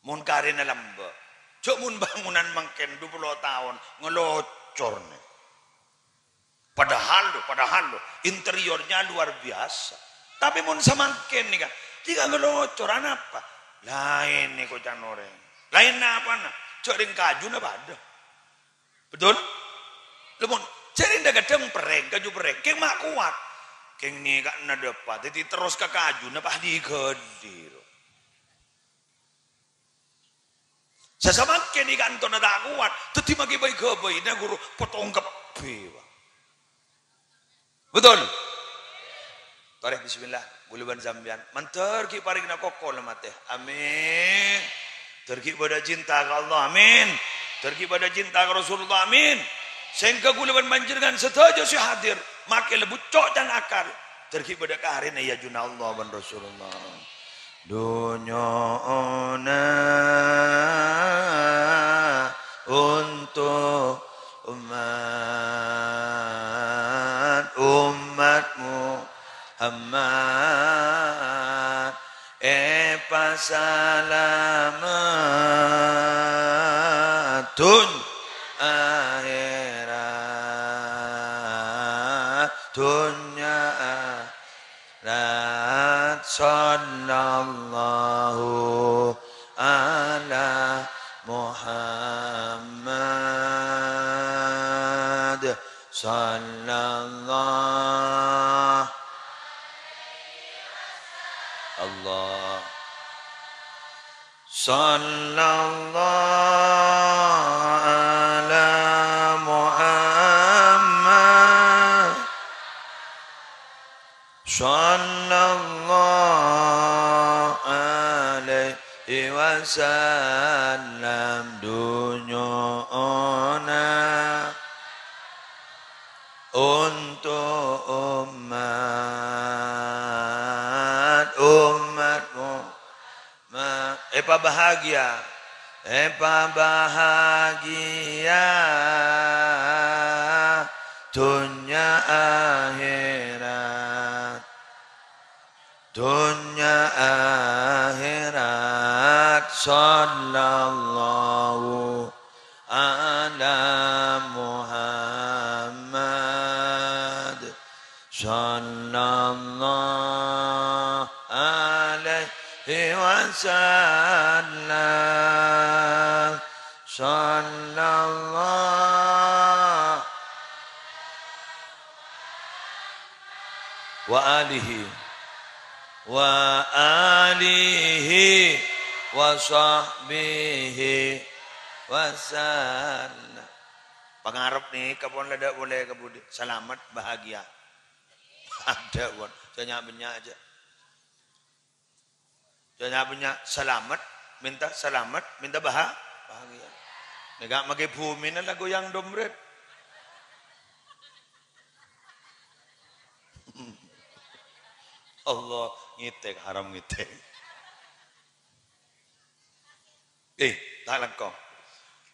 Mon karèna lambâ'. Jhâ' mon bângonan mangkèn dua puluh taon, ngalocor nè. Padahal loh, padahal loh, interiornya luar biasa. Tapè mon samangkèn nèka, nèka ngalocor, anapa? Laèn nèko can orèng. Laèn napana? Jhâ' rèng kajuna padâ. Betul? Lemon, jhâ' rèng kadhâng perrèng, kaju perrèng. Kèng ma' kowat. Kèng nèka'na dâpa', dhâddhi terros ka kajuna, pas dighâli, ro. Sasamangkèn nèka antona ta' kowat, dhâddhi makkè bhâi-ghâbâina, ghuru, potong kabbhi, Pak. Betul? Torè, bismillah. Ghulâ bân sampèyan. Mandhâr ghi' parèngna koko la matè. Amin. Dhâr ghi' bâdâ cinta ka Allah. Amin. Dhâr ghi' bâdâ cinta ka Rasulullah. Amin. Sèngghâ ghulâ bân panjhennengngan sadhâjâ sè hadir, makkè la bucco' can akal. Dhâr ghi' bâdâ karèna è ajunanna Allah bân Rasulullah. Dhunnyana untuk umat, umat Muhammad èpasalamet dhunnya akhèrat, dhunnya akhèrat. Sallallahu ala Muhammad. Sallallahu Allah. Sallallahu ala Muhammad. Sallallahu alaihi wasallam. Dhunnyana untuk umat, umat Muhammad. Ma-, èpabahagiyâ, èpabahagiyâ dhunnya akhèrat, dhunnya akhèrat. Sallallahu ala Muhammad. Sallallahu alaihi wasallam. Sallallahu wa alihi. Wa alihi wa sahbihi wa sallam. Pangarep nèka pon la dâ' polè ka budi. Salamet, bahagia. Adâ' pon. Jhâ' nya'-bânnya' jhâ'. Jhâ' nya'-bânnya' salamet, minta salamet, minta baha-, bahagia. Nèka makkè bhumina la goyang dombret. Allah, ngètèk, haram ngètèk. Eh, ta' langkong.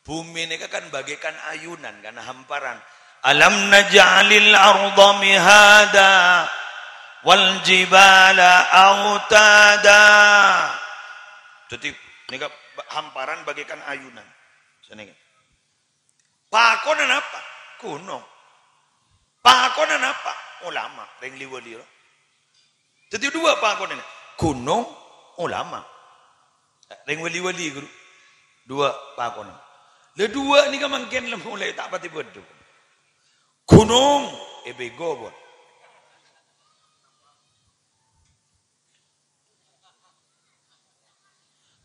Bhumè nèka kan bagaikan ayunan, kan hamparan. "Alam naj'alil arda mihada wal jibala autada." Dhâddhi, nèka ba-, hamparan bagaikan ayunan. Sanèka. Pakonna napa? Ghunong. Pakonna napa? Ulama, rèng li-wali, ro. Dhâddhi, duwâ' pakonna. Ghunong, ulama. Rèng li-wali, ghuru. Duwâ' pakonna. La duwâ' nèka mangkèn la molaè ta' patè bâdâ. Ghunong, eh, bego, pon.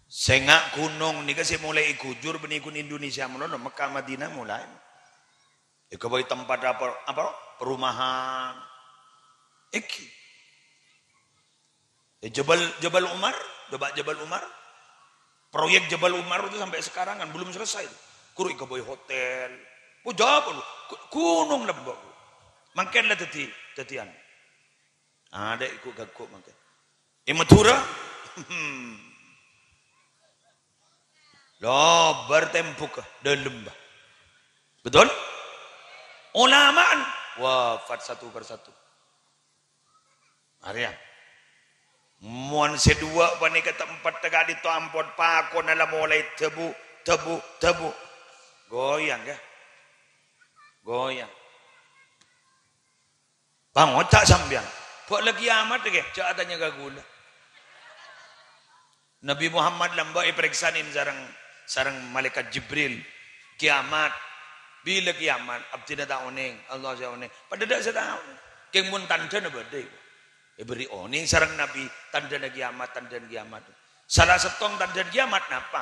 Sènga' ghunong nèka sè molaè èghujur bânnè ghun Indonesia malolo, Mekkah Madinah molaè. Èghâbây tempat apa, apa, perumahan. Èngghi. Eh, Jabal, Jabal Umar, coba Jabal Umar. Proyek Jabal Umar itu sampai sekarang kan belum selesai. Ghuru èghâbây hotel. Oh, Jabal, gu-, ghunong lembâ'. Mangkèn la dhâddhi, dhâddhi anu. Adâ' ghu-, ghu-, mangkèn. È Madhurâ, lobâr tembhugghâ, dâlem, bâ. Betul? Ulama'an wafat satu persatu. Arèya. Mon sè duwâ' panèka tempat ka'dinto ampon pakonna la molaè dâbu, dâbu, dâbu. Goyang, ya. Goyang. Pangoca' sampèyan. Bâ' la kiyamat, ghi? Jhâ' atanya ka ghulâ. Nabi Muhammad lambâ' èparèksanè sareng sareng Malaikat Jibril, kiamat. Bilâ kiamat? Abdhina ta' onèng, Allah sè onèng. Padâ tadâ' sè tao. Kèng mon tandhâna bâdâ. Èberri' onèng sareng Nabi, tandhâna kiamat, tandhâna kiamat. Sala sèttong tandhâna kiamat napa?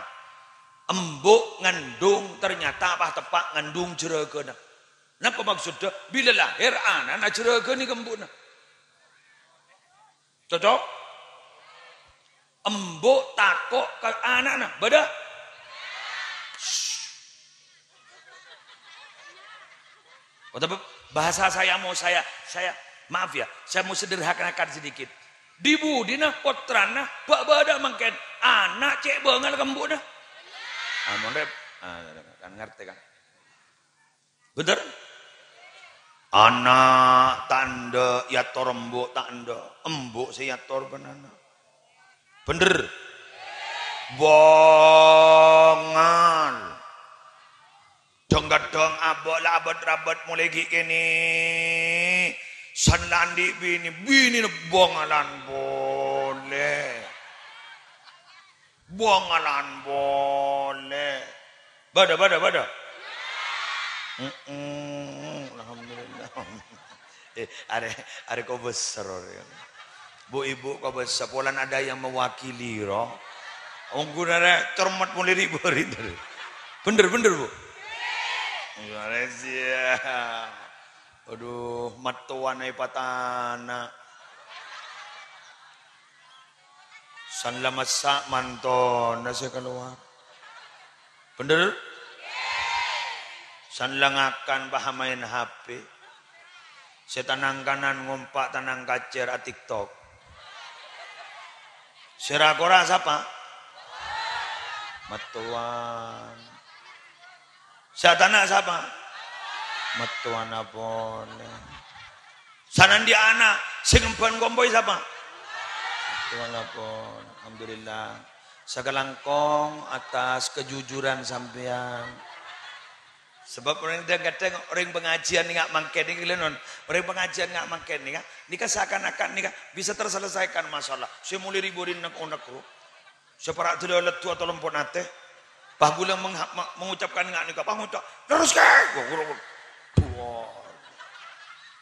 Embu' ngandung ternyata pas teppa' ngandung jârâghâna. Napa maksoddhâ? Bilâ lahèr ana'na jârâghâna ka embu'na. Cocok? Embu' tako' ka ana'na. Bâdâ? Shh. Otabâ bahasa saya mau saya, saya, maaf ya, saya mau sederhanakan sedikit. Di budina pottrana bâ'-bâdâ mangkèn ana' cè' bângal ka embu'na. Ah, mon rep-, ah, kan ngartè kan? Bhender? Ana' ta' endâ', èyator embu' ta' endâ', embu' sè èyator bân ana'. Bhender? Bângal. Dhâng-kadhâng abâ' la abât-rabât molaè ghi' kènè'. San la andi' binè, binèna bângalan polè. Bângalan polè. Bâdâ, bâdâ, bâdâ? Mm-mm. Alhamdulillah. Eh, arè, arè kobâsa, rè. Bu, ibu kobâsa, polana ada yang mewakili, ro. Ongghu arè cermet molaè ri'-bâri', rè. Bhender, bhender, Bu? Iya, arè siap. Aduh, mattowana èpatana'. San la massa' mantona sè kalowar. Bhender? San la ngakan pas amaèn H P. Sè tanang kanan ngompa' tanang kacèr a-TikTok. Sè ra-kora sapa? Mattowan. Sè atana' sapa? Mattowana polè. San andi' ana', sè ngemban kompoy sapa? Mattowana polè. Alhamdulillah. Sakalangkong atas kejujuran sampèyan. Sabâb orèng dhâng-kadhâng orèng pangajiân nèka mangkèn nèka, lè, non. Orèng pangajiân nèka mangkèn nèka, nèka seakan-akan nèka bisa terselesaikan masalah. Sè molaè ri'-bâri' nek-onek, ro. Sè para' dâlâ leddhu atolompo' atè. Pas ghulâ mengha-, ma-, mengucapkan nga-, nèka, pas ngoca', "Lerres, Kè!" Wah, wah, wah. Wah.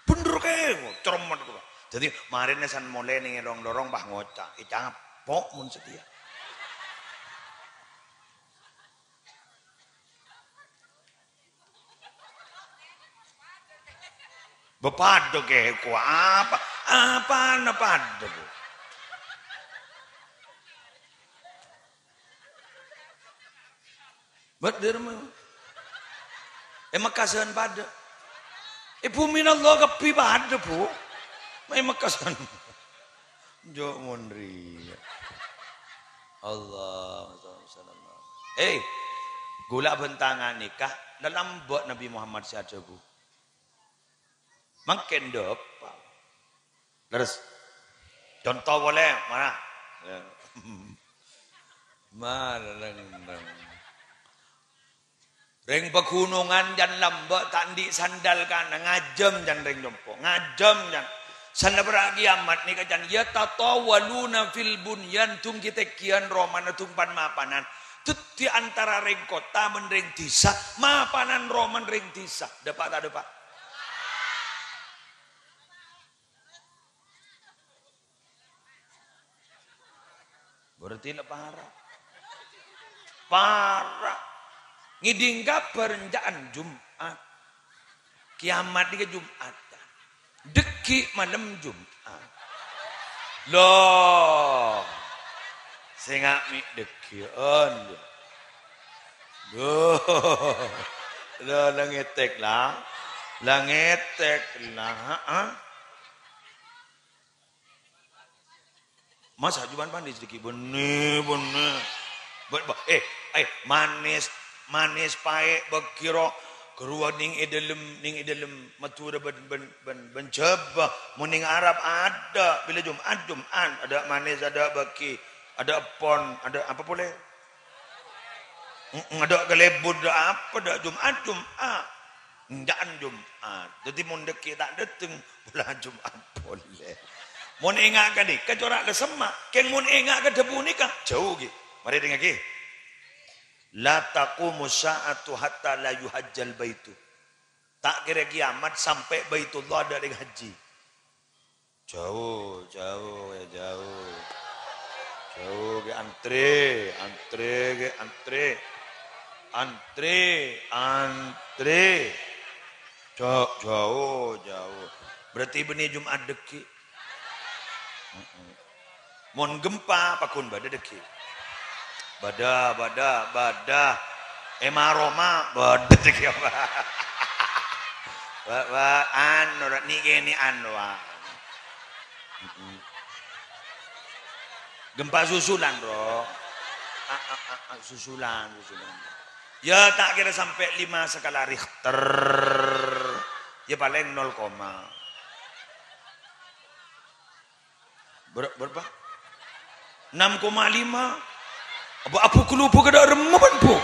Bhender, Kè! Wah, cermet, wah. Dhâddhi, marèna san molè nèng lorong-lorong, pas ngoca', "Ècapo' mon satèya." Bâ padâ kèko apa? Apana padâ, Bu? Bâdâ rèma. È Mekkasan padâ. È bhumina Allah kabbhi padâ, Bu. È Mekkasan. Jhâ' mon rèya. Allah, sallallahu. Hei, ghulâ bhântangan nèka, lalambâ' Nabi Muhammad sè adhâbu. Mangkèn dâpa'. Lerres. Conto polè, mara. Mara, leng-, leng. Rèng paghunongan can lambâ' ta' andi' sandal kana, ngajâm can rèng compo', ngajâm can. Sanna bârâ' kiamat nèka can, "Yatatawaluna fil bunyan," dung ghi-tènggiyân romana dung pan-mapanan. Dhâddhi antara rèng kottha bân rèng dhisa, mapanan romana rèng dhisa. Dâpa' ta' dâpa'? Berarti la para'. Para'. Ngèdhing kabhâr enca'an Jum'at. Kiamat nèka Jum'at. Dhâggi' malem Jum'at. Loh. Sènga' mè' dhâggi'ân. Loh. Loh, la ngètèk, la. La ngètèk, la. Heeh. Masa' jhubâ'ân panès dhâggi'? Bânnè, bânnè. Bâ-, bâ-, eh, eh, manès, manès paè' bâghi ro, ghâruwa nèng è dâlem, nèng è dâlem Madhurâ bân, bân, bân, bân Jhâbâ. Mon nèng Arab adâ', bilâ Jum'at, Jum'at. Adâ' manès, adâ' bâghi, adâ' èpon, adâ' apa polè? Mm, adâ' kalèbun, adâ' apa, adâ' Jum'at, Jum'at. Enca'an Jum'at. Dhâddhi mon dhâggi' ta' dâteng, pola Jum'at polè. Mon enga' ka nèka, cora' la semma'. Kèng mon enga' ka dhâbu nèka, jhâu, ghi. Marè èdingngaghi. "La taqumu sa'atu hatta la yuhajjal baitu." Ta' kèra kiamat sampè' Baitullah adâ' rèng haji. Jhâu, jhâu, ya, jhâu. Jhâu, ghi' antrè, antrè, ghi' antrè. Antrè, antrè. Jhâu, jhâu, jhâu. Berarti bânnè Jum'at dâgghi'. Heeh. Mon gempa, pagghun bâdâ dâgghi'. Bâdâ, bâdâ, bâdâ. È ma-roma, bâdâ dâgghi', Pak. Wa, wa, anu, ra, nèkè, nè, anu, wa. Mm-mm. Gempa susulan, Bro. A, a, a, a, susulan, susulan. Ya, ta' kèra sampè' lima skala Richter. Ya, palèng nol koma. Ber-, berapa? Enam koma lima. Apa, apa kelupuk ada remah, Bu?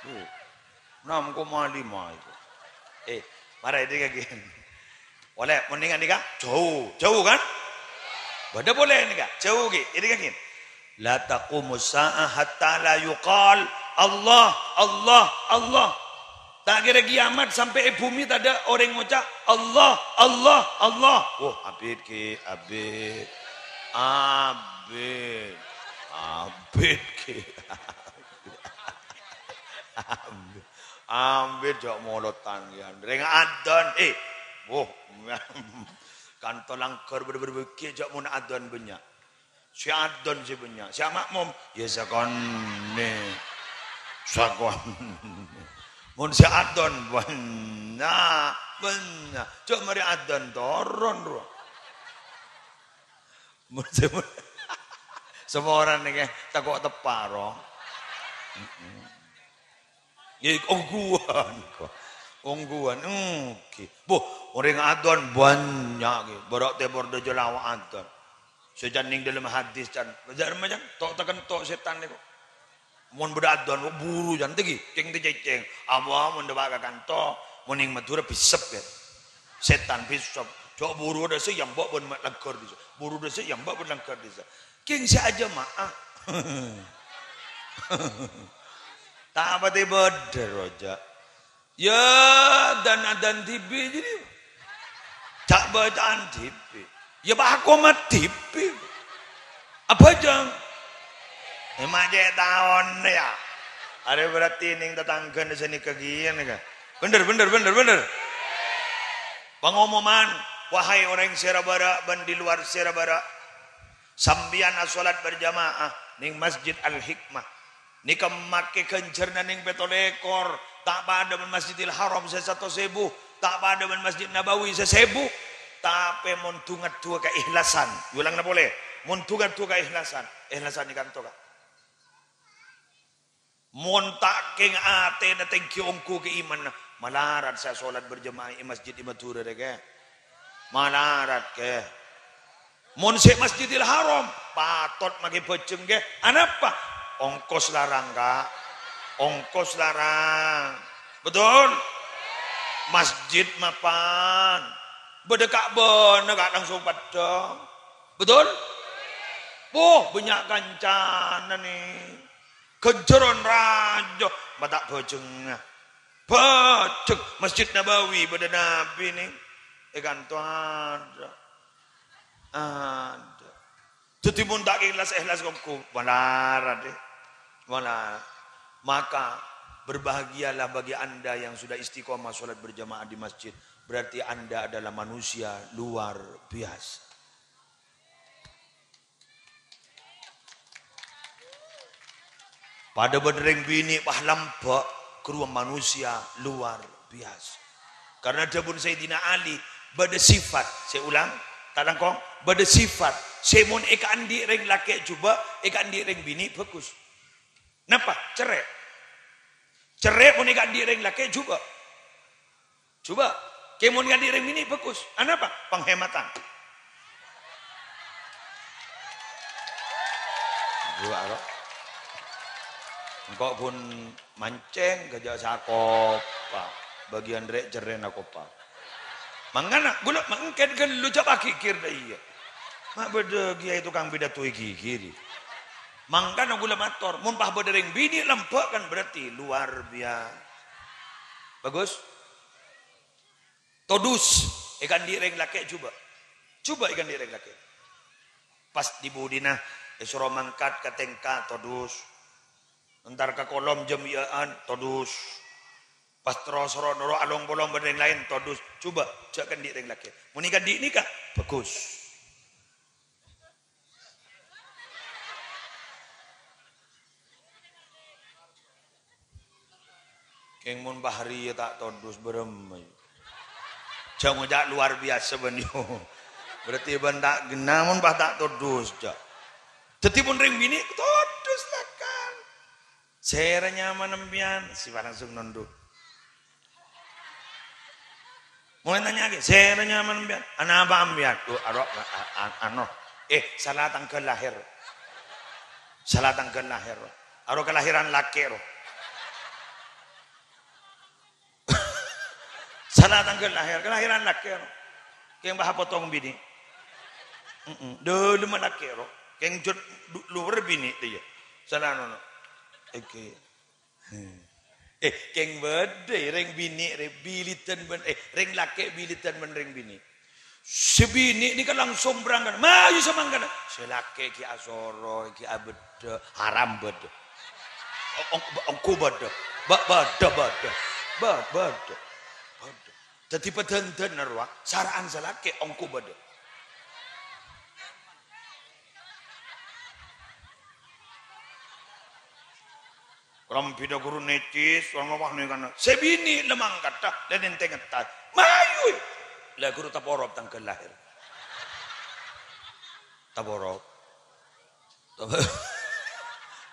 Oh, enam koma lima itu. Eh, mara ini kaki. Boleh, mendingan nih, Kak. Jhâu, jhâu kan? Bâdâ boleh nih, Kak. Jhâu, Ki. Ini, Kak, gini. "La taqumu sa'ah hatta la yuqal, 'Allah, Allah, Allah.'" Ta' kèra kiamat sampè' è bhumè tadâ' orèng ngoca', "Allah, Allah, Allah." Wah, abit, Ki, abit. Abit. Abit, Ki. Abit. Abit, jhâ' molodhân, yâ. Rèng adân, eh. Wah. Kanto langghâr bâdâ-bâdâ bâgi, jhâ' mon adân bânnya'. Sè adân sè bânnya', sè amakmom, ya, sakonè'. Sakonè'. Mon sè adân bânnya', bânnya'. Jhâ' marè adân toron, rowa. Mon sè, samoran nèka tako' teppa', rowa. Mm-mm. Yâ, ongghuwân, ko. Ongghuwân, èngghi. Boh, orèng adân bânnya', ghi. Bârâ' tèmor dâjâ lawa adân. Sè can nèng dâlem hadis, can. Bâjâ rèma, can. To'-, takento' sètan nèko. Mon bâdâ adân, buru, can, tèghi. Cèng tècècèng. Apa, mon dâpa' ka kanto, mon nèng Madhurâ, bhisep, kan. Sètan bhisep. Jhâ' buru dâ' sè èyambâ' bân ma-, langghâr dissa. Buru dâ' sè èyambâ' bân langghâr dissa. Kèng sè ajâma'ah. Ta' patè bâdâ, roja. Yâ, adân-adân dhibi' jârèya. Ca'-bâca'an dhibi'. Yâ, pakomat dhibi'. Abhâjâng. È, ma' cè' taon, yâ. Arè berarti nèng tatangghâna sanèka kèya, nèka. Bhender, bhender, bhender, bhender. Pangomoman, wahai orèng Sera Bârâ' bân di luar Sera Bârâ'. Sampèyan asolat berjamaah nèng Masjid Al-Hikmah. Nèka makè ghânjhârna nèng pètto lèkor, ta' padâ bân Masjidil Haram sè satos èbu, ta' padâ bân Masjid Nabawi sè sèbu. Tapè mon du-ngadduwâ kaikhlasan, èolangana polè, mon du-ngadduwâ kaikhlasan, ikhlasan è kanto, Ka'. Mon ta' kèng atèna tèngghi ongghu kaimanna, malarat sè asolat berjamaah è masjid è Madhurâ rè, Kè. Malarat, Kè. Mon sè Masjidil Haram, patot makè bhâjâng, Kè. Anapa? Ongkos larang, Ka'. Ongkos larang. Betul? Masjid mapan. Bâdâ Ka'bahna, Ka', langsung peddhâng. Betul? Boh, bânnya' kancana, nè. Ghânjhârân rajâ, ma' ta' bhâjângnga. Bhâjâng, Masjid Nabawi bâdâ Nabbhi, nè. È kanto adâ'. Adâ'. Dhâddhi, mon ta' ikhlas-ikhlas ongghu, malarat, è. Malarat. Maka, berbahagialah bagi Anda yang sudah istiqomah sholat berjamaah di masjid. Berarti Anda adalah manusia luar biasa. Padâ bân rèng binè' pas lambâ', ghâruwa manusia luar biasa. Karena dhâbuna Sayyidina Ali, bâdâ sifat, sè ulang, ta' langkong, bâdâ sifat, sè mon èkaandi' rèng lakè' jhubâ', èkaandi' rèng binè' bhâghus. Napa? Cerrè'. Cerrè' mon èkaandi' rèng lakè' jhubâ'. Jhubâ', kèmon èkaandi' rèng binè' bhâghus. Anapa? Penghematan. Jhubâ', ro. Engko' ghun mancèng, ghâjâ' sakopa. Bâgiyân rè' cerrè'na kopa. Mangkana, ghulâ mangkèn ghâllu jhâ' paghighir dâ' iyâ. Ma' bâdâ kèyaè tokang pidato èghighiri. Mangkana kaulâ mator, mon pas bâdâ rèng binè' lambâ' kan berarti luar biasa. Bagus. Todus, èkandi' rèng lakè' jhubâ'. Jhubâ' èkandi' rèng lakè'. Pas dhi-budhina èsoro mangkat ka tèngka, todus. Entar ka kolom jhâmiyâ'ân, todus. Pas terro soro noro' along-polong bân rèng laèn, todus. Jhubâ', jhâ' kandi' rèng lakè'. Mon èkandi' nèka, bagus. Kèng mon Bahri ya ta' todus bârâmma ya. Jhâ' ngoca' luar biasa bân yo. Berarti bân ta' ghenna mon pas ta' todus, jhâ'. Dhâddhi mon rèng binè' todus lakar. Sèra nyamana empèyan, sè pas langsung nondhu'. Molaè tanya'aghi, "Sèra nyamana empèyan? Anapa empèyan?" "Duh, aro, a-, a-, ano, eh, sala tangghâl lahèr. Sala tangghâl lahèr. Aro kalahèran lakè', ro." Sala tangghâl lahèr, kalahèran lakè', ro. Kèng bâ' potong binè'. Mm-mm. Dâlemma lakè', ro. Kèng jhât du-, luwâr binè', tè, ya. Sala nono. Oke. Eh, kèng bâdâ, rèng binè', rè-, bilidhân bân, eh, rèng lakè' bilidhân bân rèng binè'. Sè binè' nèka langsung berangkat, "Mayu samangkana." Sè lakè' ghi' asoro, ghi' abâdâ, haram bâdâ. O-, ong-, ongghu bâdâ. Ba-, bâdâ, bâdâ. Ba-, bâdâ. Bâdâ. Dhâddhi padhândhânna rowa, sara'an sè lakè' ongghu bâdâ. Kalambhina ghuru necis, wah, wah, nèkana. Sè binè' la mangkaddhâ, la nèntèngetta. Mayu! La ghuru taporop tangghâl lahèr. Taporop. Tap-,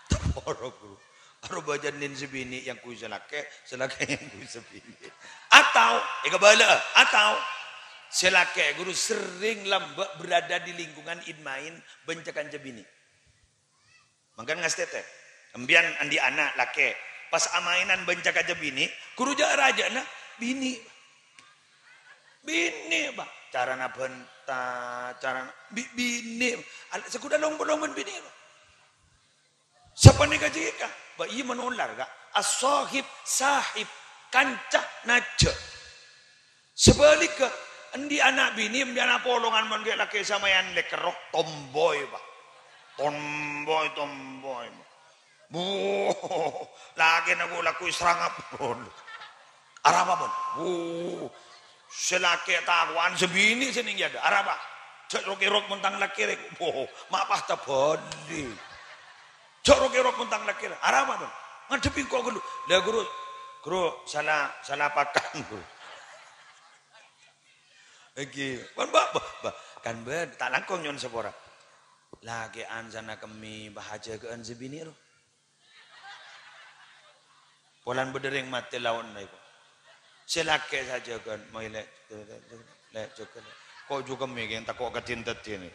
taporop, ghuru. Aro bâjâ nèn sè binè' èyangghuy sè lakè', sè lakè' èyangghuy sè binè'. Atau, èkabâlâ'â, atau sè lakè' ghuru serrèng lambâ' berada di lingkungan in-main bân ca-kanca binè'. Mangkana ngastètè. Empèyan andi' ana' lakè', pas amaènan bân ca-kanca binè', ghuru jâ'-rajâ'na binè'. Binè', Pak. Carana bânta, carana bi-, binè'. Al-, sè ghun along-polong bân binè', Pak. Sapanèka jiyâ, Ka'. Ba' iyâ manolar, Ka'. As-sahib sahib, kanca najjhâ'. Sabhâligghâ, andi' ana' binè' empèyan apolongan mon ghi' lakè' samaèyan lèkèr, ro, tomboy, Pak. Tomboy, tomboy, Pak. Buh, lakèna ghu-, lagghu' èserrang abâlâ. Arapa, bân? Buh, sè lakè' tako'an, sè binè' sè nèng è adâ'. Arapa? Jhâ' rok-èrok mon tang lakè' rè. Buh, ma' pas tabâli. Jhâ' rok-èrok mon tang lakè'. Arapa, bân? Ngadhebbhi engko' ghâllu. La, ghuru, ghuru, sala, sala pakan, ghuru. Èngghi. Bân, Bâ', Bâ', Bâ'. Kan bân, ta' langkong nyo'on sapora. Lakè'an sana kemmè bâ' ajâgâ'ân sè binè', ro. Polana bâdâ rèng matè laonna èko. Sè lakè' sè ajâgâ'ân, mayu lè', lè', jâgâ, lè'. Ko' jhughâ mè' kèng tako' kadhin dhâddhiyâ nè.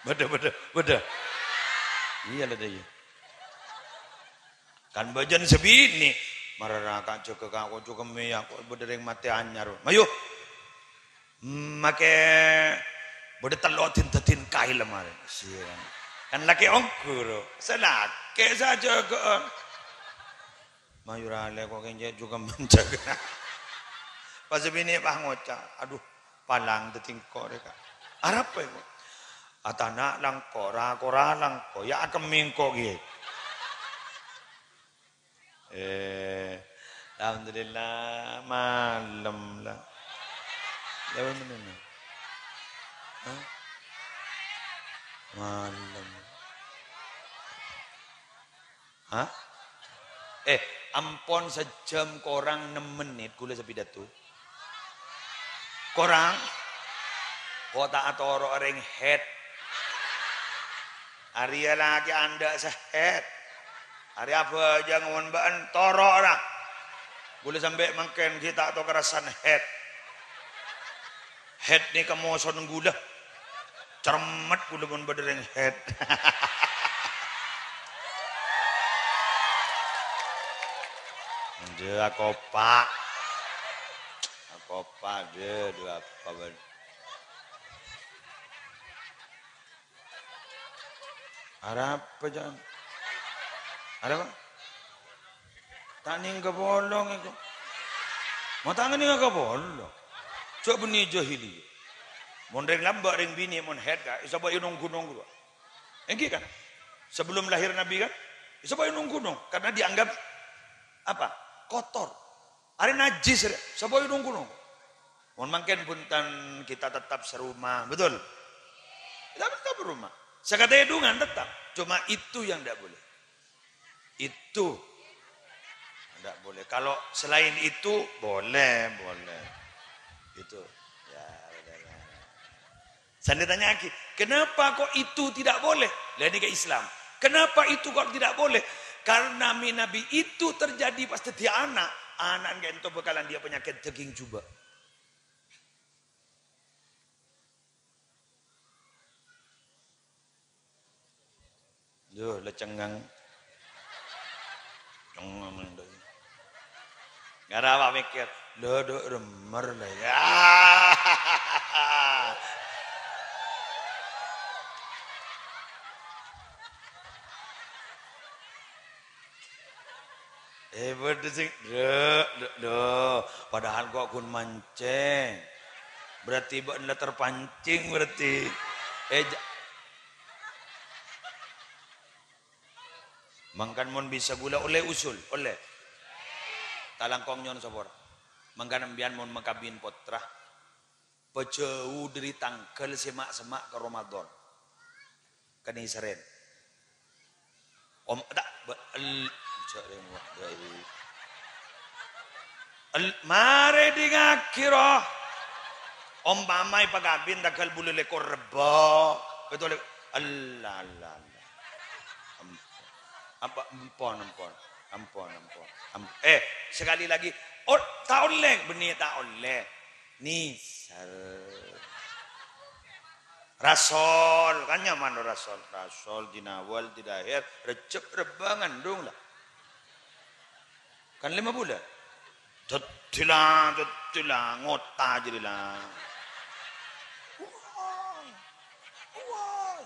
Bâdâ, bâdâ, bâdâ. Iyâ la, dâ, iyâ. Kan bâjâna sè binè'. Mara ra ka' jâgâ ka' ko' jhughâ mè' yâ, ko' bâdâ rèng matè anyar. Mayu. Makè bâdâ tello' din-dhâddhin kaèl marè. Siang. Kan lakè' ongghu, ro. Sè lakè' sè ajâgâ'ân. Mayu ra lè ko' kèng jâ' jhughâ manjâgâ. Pas binè' pas ngoca', "Adhu, palang dhâddhi engko' rè, Ka'." "Arapa, èko?" "Atana' la engko', ra-kora la engko', yâ akemmè engko' kèya." Eh, alhamdulillah, malem la. Lha, bân mennang. Hah? Malem. Hah? Eh, ampon sajhâm korang nem mennit kaulâ sè pidato. Korang? Ko' ta' atoro' rèng haid. Arèya lakè' andâ' sè haid. Arèya abhâjâng mon bâ'na toro' ra. Kaulâ sampè' mangkèn ghi' ta' tokarasan haid. Haid nèka mosona kaulâ. Cermet kaulâ mon bâdâ rèng haid. Jâ, akopa'. Akopa', jâ, dua apa bân. Arapa, jân? Arapa? Ta' nèng kapolong iku. Ma' ta' nèng kapolong. Jhâ' bânnè jahiliyah. Mon rèng lambâ' rèng binè' mon haid, Ka', èsabâ' è nong-ghunong rowa. Èngghi, kan? Sebelum lahir Nabi, kan? Èsabâ' è nong-ghunong karena dianggap apa? Kotor. Arè najis, rè. Sapa yang nongko-nongko? Mon mangkèn bhunten kita tetap serumah, betul? Kita tetap serumah. Sakatèdungan tetap. Cuma itu yang ndak boleh. Itu ndak boleh. Kalau selain itu, boleh, boleh. Itu. Ya, benar. Saya ditanya lagi, "Kenapa kok itu tidak boleh?" Lah, ini ke Islam. "Kenapa itu kok tidak boleh?" Karena manabi itu terjadi pas dhâddhi ana', ana' ka'dinto bakalan dia penyakit daging jubâ'. Duh, la cengang. Cengang, Nduk. Ngara apa mikir? Lho, Nduk, remmer la, ya. Eh, bâdâ sing, lho, lho, lho. Padahal kok ghun mancèng. Berarti bâ'na la terpancing, berarti. Eh, ja-, Mangkana mon bisa ghulâ ollè usul, ollè. Talangkong nyo'on sapora. Mangkana empiyan mon makabin pottra, pajhâu dâri tangghâl sè ma'-semma' ka Ramadan. Kanèserrèn. Om, ta', ba-, el-, jhâ' rèng wa-, dâi. El-, marè dingngaghi, roh. Ompama èpakabin tangghâl bulâ lèkor Rebbâ, betul? Allah, Allah, Allah. Ampon. Apa, ampon, ampon. Ampon, ampon. Am-, eh, sekali lagi. Oh, ta' ollè, bânnè ta' ollè. Nèser. Rasol, kan nyaman Rasol. Rasol, Dinawal, Didahir, Rejjeb, Rebbâ, ngandung la. Kan lèma bulân. Dâddhi la, dâddhi la, ngota jârèya la. Wah. Wah.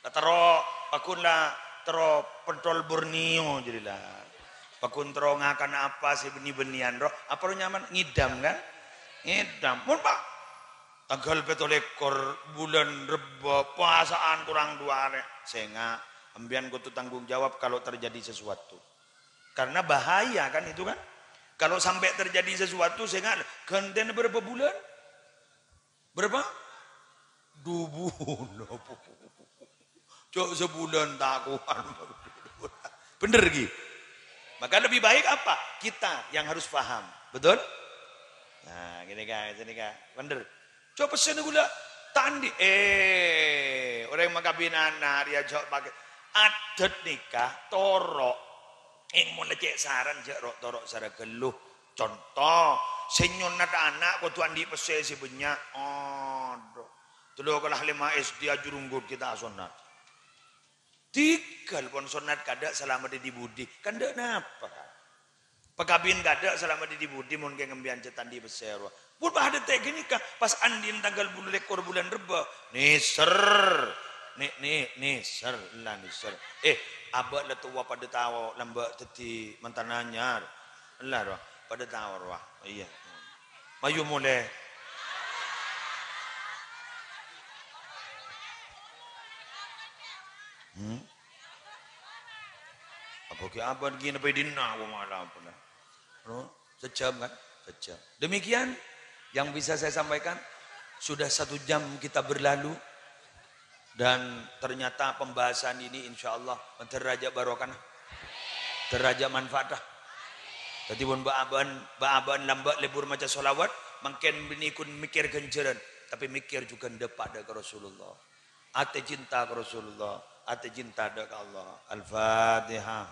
La terro, pagghun la terro pentol Borneo jârèya la. Pagghun terro ngakan apa sè bânnè-bânnèyan roh, apa roh nyaman? Ngidam, kan? Ngidam. Mon, Pak, tangghâl pètto lèkor bulân Rebbâ, pasa'an korang du arè. Sènga', empiyan kodhu tanggung jawab kalau terjadi sesuatu. Karena bahaya kan itu kan. Kalau sampai terjadi sesuatu, sènga', ghântèna bârâmpa bulân? Berapa? Du bulân. Cok, sabulân ta' kowat. Bener, ghi? Maka lebih baik apa? Kita yang harus paham. Betul? Nah, gini, Kak, sini, Kak. Bener. Cok, pèssèna ghulâ ta' andi'. Eh, orèng makabinan arèya jhâ' pakè. Adat nèka toro'. Èng mon la cè' saran jhâ' ro'-toro' sara ghâllu. Conto, sè nyonnat ana' kodhu andi' pèssè sè bânnya'. Adhu. Tello kala lèma S D ajurunggut kita asonnat. Tigal pon sonnat kadâ' salama dhi-budhi. Kan dâ' napa, kan? Pakabin kadâ' salama dhi-budhi mon kèng empiyan cè' ta' andi' pèssè rowa. Pon padâ tè' ghânèka, pas andi'na tangghâl bulâ lèkor bulân Rebbâ. Nèser. Nè-, nè-, nèser, ella nèser. Eh, abâ' la towa padâ tao lambâ' dhâddhi mantan anyar. Ella rowa, padâ tao rowa. Iyâ. Mayu molè. Hmm? Apa ki abâ' ghi napa è dinna' kok malah apa lah. No? Sejam kan? Sejam. Demikian yang bisa saya sampaikan. Sudah satu jam kita berlalu. Dan ternyata pembahasan ini insya Allah mandhâr rajâ barokana. Mandhâr rajâ manfaatah. Dhâddhi mon bâ'-abâ'ân, bâ'-abâ'ân lambâ' lebur maca sholawat, mangkèn bânnè ghun mèkkèr ghânjhârân, tapè mèkkèr jhughân dâpa' dâ' ka Rasulullah. Atè cinta ka Rasulullah, atè cinta dâ' ka Allah. Al-Fatihah.